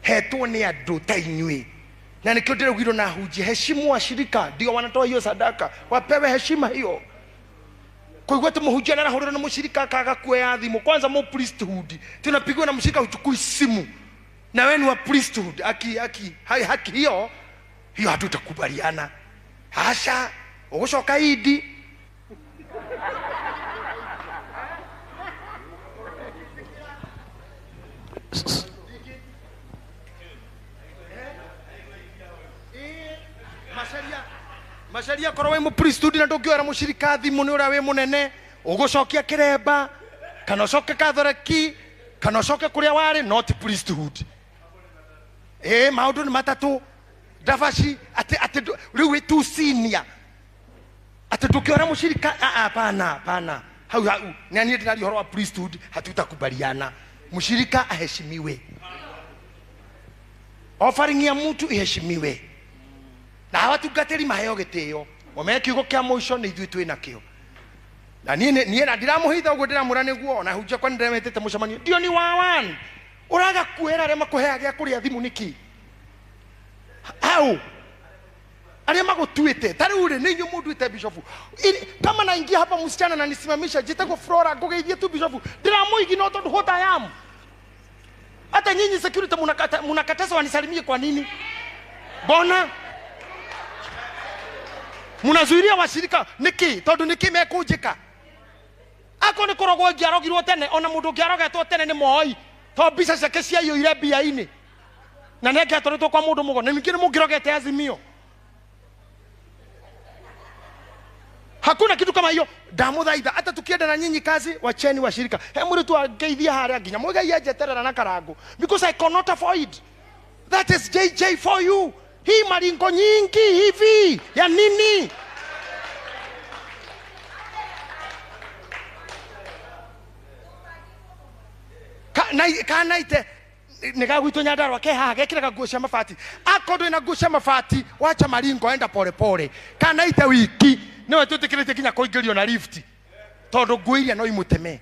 hetwo nĩ andũ ta inyuĩ, na nĩkĩo ndĩraugirwo na hunjia heshimu washirika, ndio wanatoa hiyo sadaka, wapewe heshima hiyo. Kuigua ati mũhunjia nĩarahũrĩrwo nĩ mũshirika akaga kuoya thimũ. Kwanza mu priesthood tunapigwa na mshirika huchukui simu, na wewe ni wa priesthood. Aki, aki, hai, haki hiyo hiyo hatutakubaliana. Hasha, ugucoka idi. Macaria korwo wĩ mũ priesthood na ndũngĩoera mũshirika thimũ nĩ ũrĩa wĩ mũnene, ũgũcokia kĩremba kana ũcoke katholeki kana ũcoke kũrĩa warĩ, not priesthood. Maũndũ nĩ matatũ. Ndabaci atĩ atĩ rĩu wĩ too senior atĩ ndũngĩoera mũshirika. Hapana, hapana. Hau hau nĩ niĩ ndĩraria ũhoro wa priesthood, hatutakubaliana. Mshirika aheshimiwe, offering ya mtu iheshimiwe, na hawatungatĩri maheo gĩtĩo. Wamenye kiugo kĩa mũico nĩ ithuĩ twĩ nakĩo. Na niĩ na ndiramũhitha ũguo ndĩramwĩra nĩguo, ona hunjia kwa nĩndĩremetĩte mũcemanio. Ndio ni wa one. Ũraga kuoera arĩa makũheaga gĩa kũrĩa thimũ nĩkĩ? Hau arĩa magũtuĩte ta rĩu rĩ, nĩ inyuĩ mũnduĩte bishofu. Kama naingia hapa msichana na nisimamisha njĩtagwo Flora, ngũgeithie tu bishofu, ndĩramũigi no tondũ what I am. Hata nyinyi security munakataza wanisalimie kwa nini? Mbona munazuiria washirika niki? Tondu niki mekunjika? Ako ni kurogwo ngiarogirwo tene, ona mundu ngiarogetwo tene ni moi, to mbica ciake ciaiyũire mbia-inĩ na nĩ angĩatwarĩtwo kwa mũndũ mũgo, na ningĩ nĩ mũngĩrogete Azimio. Hakuna kitu kama hiyo. Ndamũthaitha hata tukienda na nyinyi kazi, wacheni washirika. He mũrĩtu angeithia harĩa nginya mũigai anjeterera na karango, because I cannot avoid. That is JJ for you. Hii maringo nyingi hivi ya nini? Kanaite Nĩ ga gwitũ Nyandarua ke haha gekĩraga nguo cia mabati. Akorwo ndũrĩ na nguo cia mabati, wacha maringo enda pole pole. Kana ite wiki nĩwe twĩtĩkĩrĩtie nginya kũingĩrio na lift tondũ nguo iria no imũteme.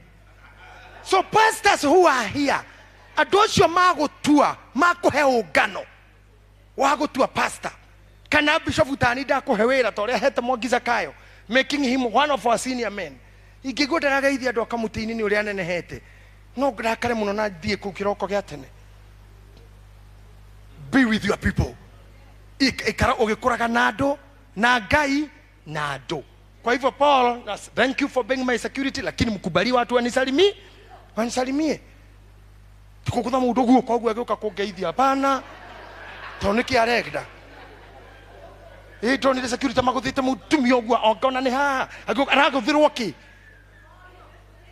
So pastors who are here, andũ acio magũtua makũhe ũngano wa gũtua pastor kana bishop tani ndakũhe wĩra ta ũrĩa hete Mwangi Zakayo, making him one of our senior men. Ingĩigua ndarageithia andũ a kamũtĩ-inĩ nĩ ũrĩa anenehete, no ndakare mũno na thiĩ kũu kĩroko gĩa tene. Be with your people. Ikara ũgĩkũraga na andũ na Ngai na andũ. Kwa hivyo Paul, thank you for being my security, lakini mkubali watu wanisalimie, wanisalimie. Tikũgũtha mũndũ guoko ũguo agĩũka kũngeithia, hapana. Tondũ nĩkĩ arenda? Ĩ ndonire security magũthĩte mũtumia ũguo ongona nĩ haha, agĩũka aragũthĩrwo kĩ?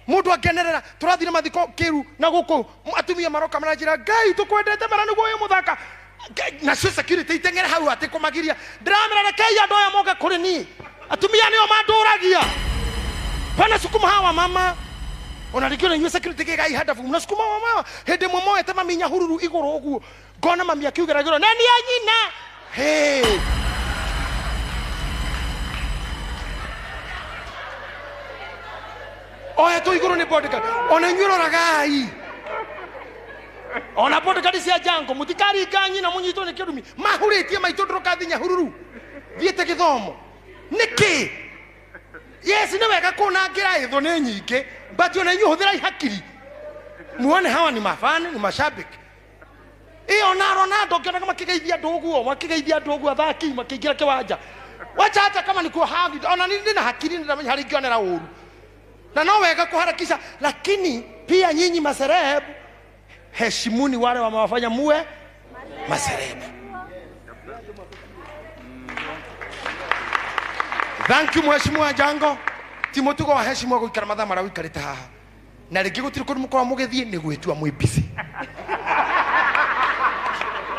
Mũndũ angenerera tũrathire mathiko kĩru na gũkũ atumia maroka maranjĩra Ngai tũkwendete mara nĩguo wĩ mũthaka. Nacio security iteng'ere hau atĩ kũmagiria. Ndĩramera rekei andũ aya moke kũrĩ niĩ. Atumia nĩo mandũragia. Pana sukuma hawa mama. Ona rĩngĩ ona inyuĩ security gĩgai handabu mnasukuma wa mama. Hĩndĩ ĩmwe moete mami Nyahururu igũrũ ũguo ngona mami akiugeragĩrwo na nĩ a nyina. Hey. Oetwo igũrũ nĩ bodyguard. Ona inyuĩ roragai. Ona bodyguard cia Jango mũtikaringa nyina mũnyitwo nĩ kĩrumi. Mahurĩtie maitũ ndũrũkathi Nyahururu. Thiĩte gĩthomo. Nĩkĩ? Yes, nĩ wega kũnangĩra ĩthũ nĩ nyingĩ, but ona inyuĩ hũthĩrai hakiri. Muone hawa ni mafani, ni mashabiki. Ĩyo na Ronaldo ngĩonaga makĩgeithia andũ ũguo, makĩgeithia andũ ũguo athaki makĩingĩra kĩwanja. Wacha hata kama ni kuhagi, ona nĩ ndĩ na hakiri nĩ harĩa ingĩonera ũru. Na no wega kuharakisha, lakini pia nyinyi maserebu heshimuni wale wamewafanya muwe maserebu. Thank you Mheshimiwa Jango. Ti mũtugo wa heshima gũikara mathaa marĩa ũikarĩte haha. Na rĩngĩ gũtirĩ kũndũ mũkoragwo mũgĩthiĩ nĩ gwĩtua mwĩ busy.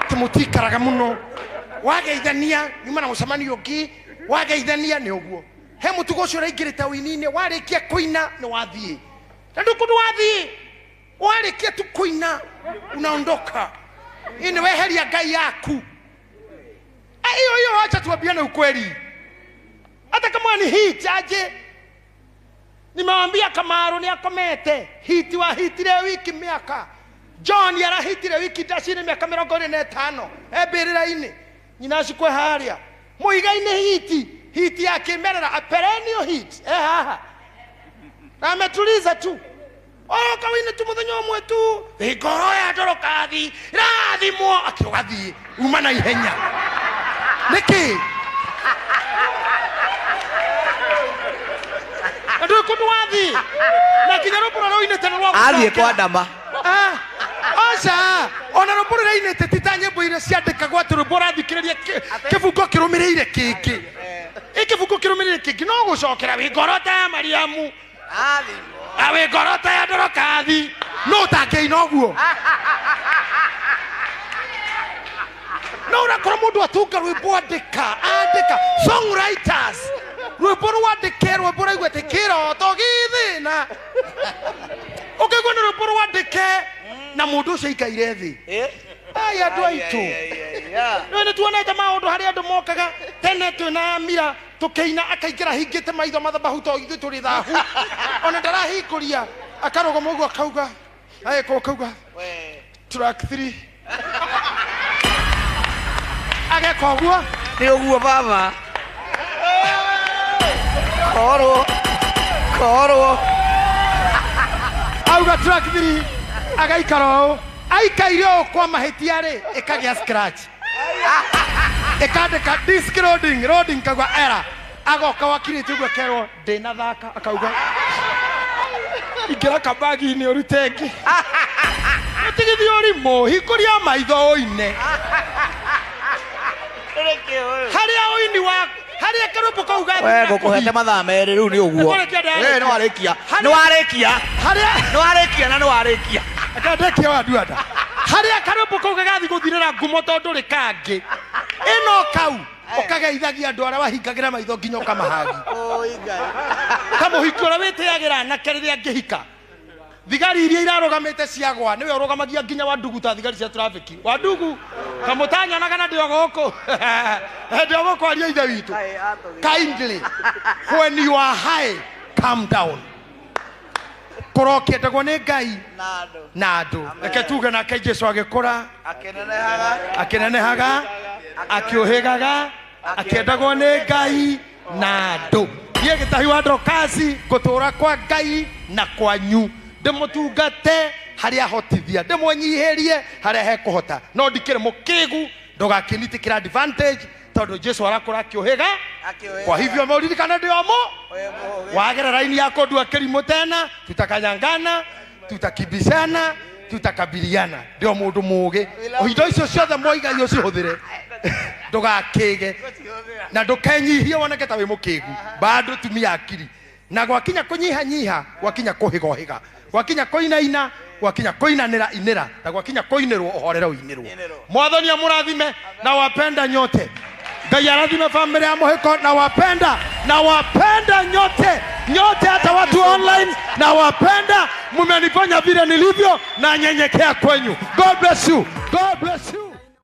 Ti mũtikaraga mũno. Wageithania nyuma na mũcemanio ũngĩ, wageithania nĩ ũguo. He mũtugo ũcio ũraingĩrĩte ũini-inĩ, warĩkia kũina nĩ wathiĩ. Na ndũ kũndũ wathiĩ, warĩkia tu kũina unaondoka. Hii ni weheria Ngai yaku. Hiyo hiyo, acha tuambiane ukweli. Hata kama ni hit aje. Nimewambia Kamaru ni akomete. Hiti wa hitire wiki miaka. John arahitire wiki ndacire miaka mĩrongo ĩrĩ na ĩtano. Embĩrĩra-inĩ. Nyina acikwe harĩa. Mũiga-inĩ hiti. Hiti ya kĩmerera, a perennial hit. Haha. Na ametuliza tu. Oroka wine tu mũthenya ũmwe tu. Ngoro ya ndorokathi. Rathimwo akĩũgathiĩ. Uma na ihenya. Nĩkĩ? Andũ kũndũ wathiĩ. Na nginya rwĩmbo rũrĩa ũinĩte nĩ rwa Athiĩ gũcokera. kwa ndama. Aca, ona rwĩmbo rũrĩa ainĩte ti ta nyĩmbo iria ciandĩkagwo atĩ rwĩmbo ũrathikĩrĩria kĩbungo kĩrũmĩrĩire kĩngĩ. Ĩ kĩbungo kĩrũmĩrĩire kĩngĩ no gũcokera wĩ ngoro ta ya Mariamu. Wĩ ngoro ta ya Ndorokathi. No ũtangĩina ũguo. No ũrakora mũndũ atunga rwĩmbo andĩka, andĩka. Songwriters. Rwĩmbo rwandĩke, rwĩmbo rũraigua atĩ kĩroto gĩthĩna. Ũkaigua nĩ rwĩmbo rwandĩke na mũndũ ũcio aikaire thĩ. Ai, andũ aitũ. Rĩu nĩ tuonete maũndũ harĩa andũ mokaga tene twĩna mira tũkĩina akaingĩra hingĩte maitho mathabahu to ithuĩ tũrĩ thahu. Ona ndarahingũria akarũgama ũguo akauga, agĩka akauga track 3. Ageka ũguo. Nĩ ũguo baba. Korwo. Korwo. Auga track 3 agaikara ũũ. Aikaire ũũ kwa mahĩtia rĩ, ĩkagĩa scratch. Ĩkandĩka disc loading, loading kagwa error. Agoka wakirĩte ũguo akerwo ndĩnathaka, akauga ingĩra kabagi-inĩ ũrute ĩngĩ. Ũtigithie ũrimũ, hingũria maitho ũine. Harĩa ũini wa harĩa karũmbo kau gathiĩ We na ngũkũhete mathaa merĩ rĩu nĩ ũguo. Nĩkũrĩkia ndarĩkia. We nĩ warĩkia. Harĩa- Nĩ warĩkia. Harĩa Nĩ warĩkia na nĩ warĩkia. Akandekia wa nduanda. Harĩa karũmbo kau gagathiĩ gũthirĩra ngumo tondũ rĩ kangĩ. Ĩno kau ũkageithagia andũ arĩa wahingagĩra maitho nginya ũkamahagi. Ta mũhiki ũrĩa wĩtĩagĩra anake rĩrĩa angĩhika. Thigari iria irarugamite ciagwa niwe urugamagia nginya wa ndugu ta thigari cia traffic. Wa ndugu kamutanyona kana ndio guku. Ndio guku aria ithe witu. Kindly when you are high calm down. Kũrokĩendagwo nĩ Ngai na andũ. Reke tuge nake Jesu agĩkũra akĩnenehaga akĩũhĩgaga akĩendagwo nĩ Ngai na andũ. Niĩ Gĩtahi wa Dorokasi ngũtũra kwa Ngai na kwanyu, ndĩmũtungate harĩa hotithia, ndĩmũnyihĩrie harĩa hekũhota, no ndikĩrĩ mũkĩgu, ndũgakĩnitĩkĩra advantage tondũ Jesu arakũra akĩũhĩga. Kwa hivyo mauririkana ndĩ o mũ wagera raini ya kũndua kĩrimũ tena, tutakanyangana, tutakibishana, tutakabiliana. Ndio mũndũ mũũgĩ. Indo icio ciothe mwoiga ũcihũthĩre, ndũgakĩge na ndũkenyihie woneke ta wĩ mũkĩgu, bado tumia akili. Na gwakinya kũnyihanyiha, gwakinya kũhĩgohĩga, gwakinya kũinaina, gwakinya kũinanĩra inĩra, na gwakinya kũinĩrwo ũhorere ũinĩrwo. Mwathani amũrathime na wapenda nyote. Ngai arathime family ya Mũhĩko na wapenda, na wapenda nyote nyote, hata watu online na wapenda. Mmenifanya vile nilivyo na nyenyekea kwenyu. God bless you. God bless you.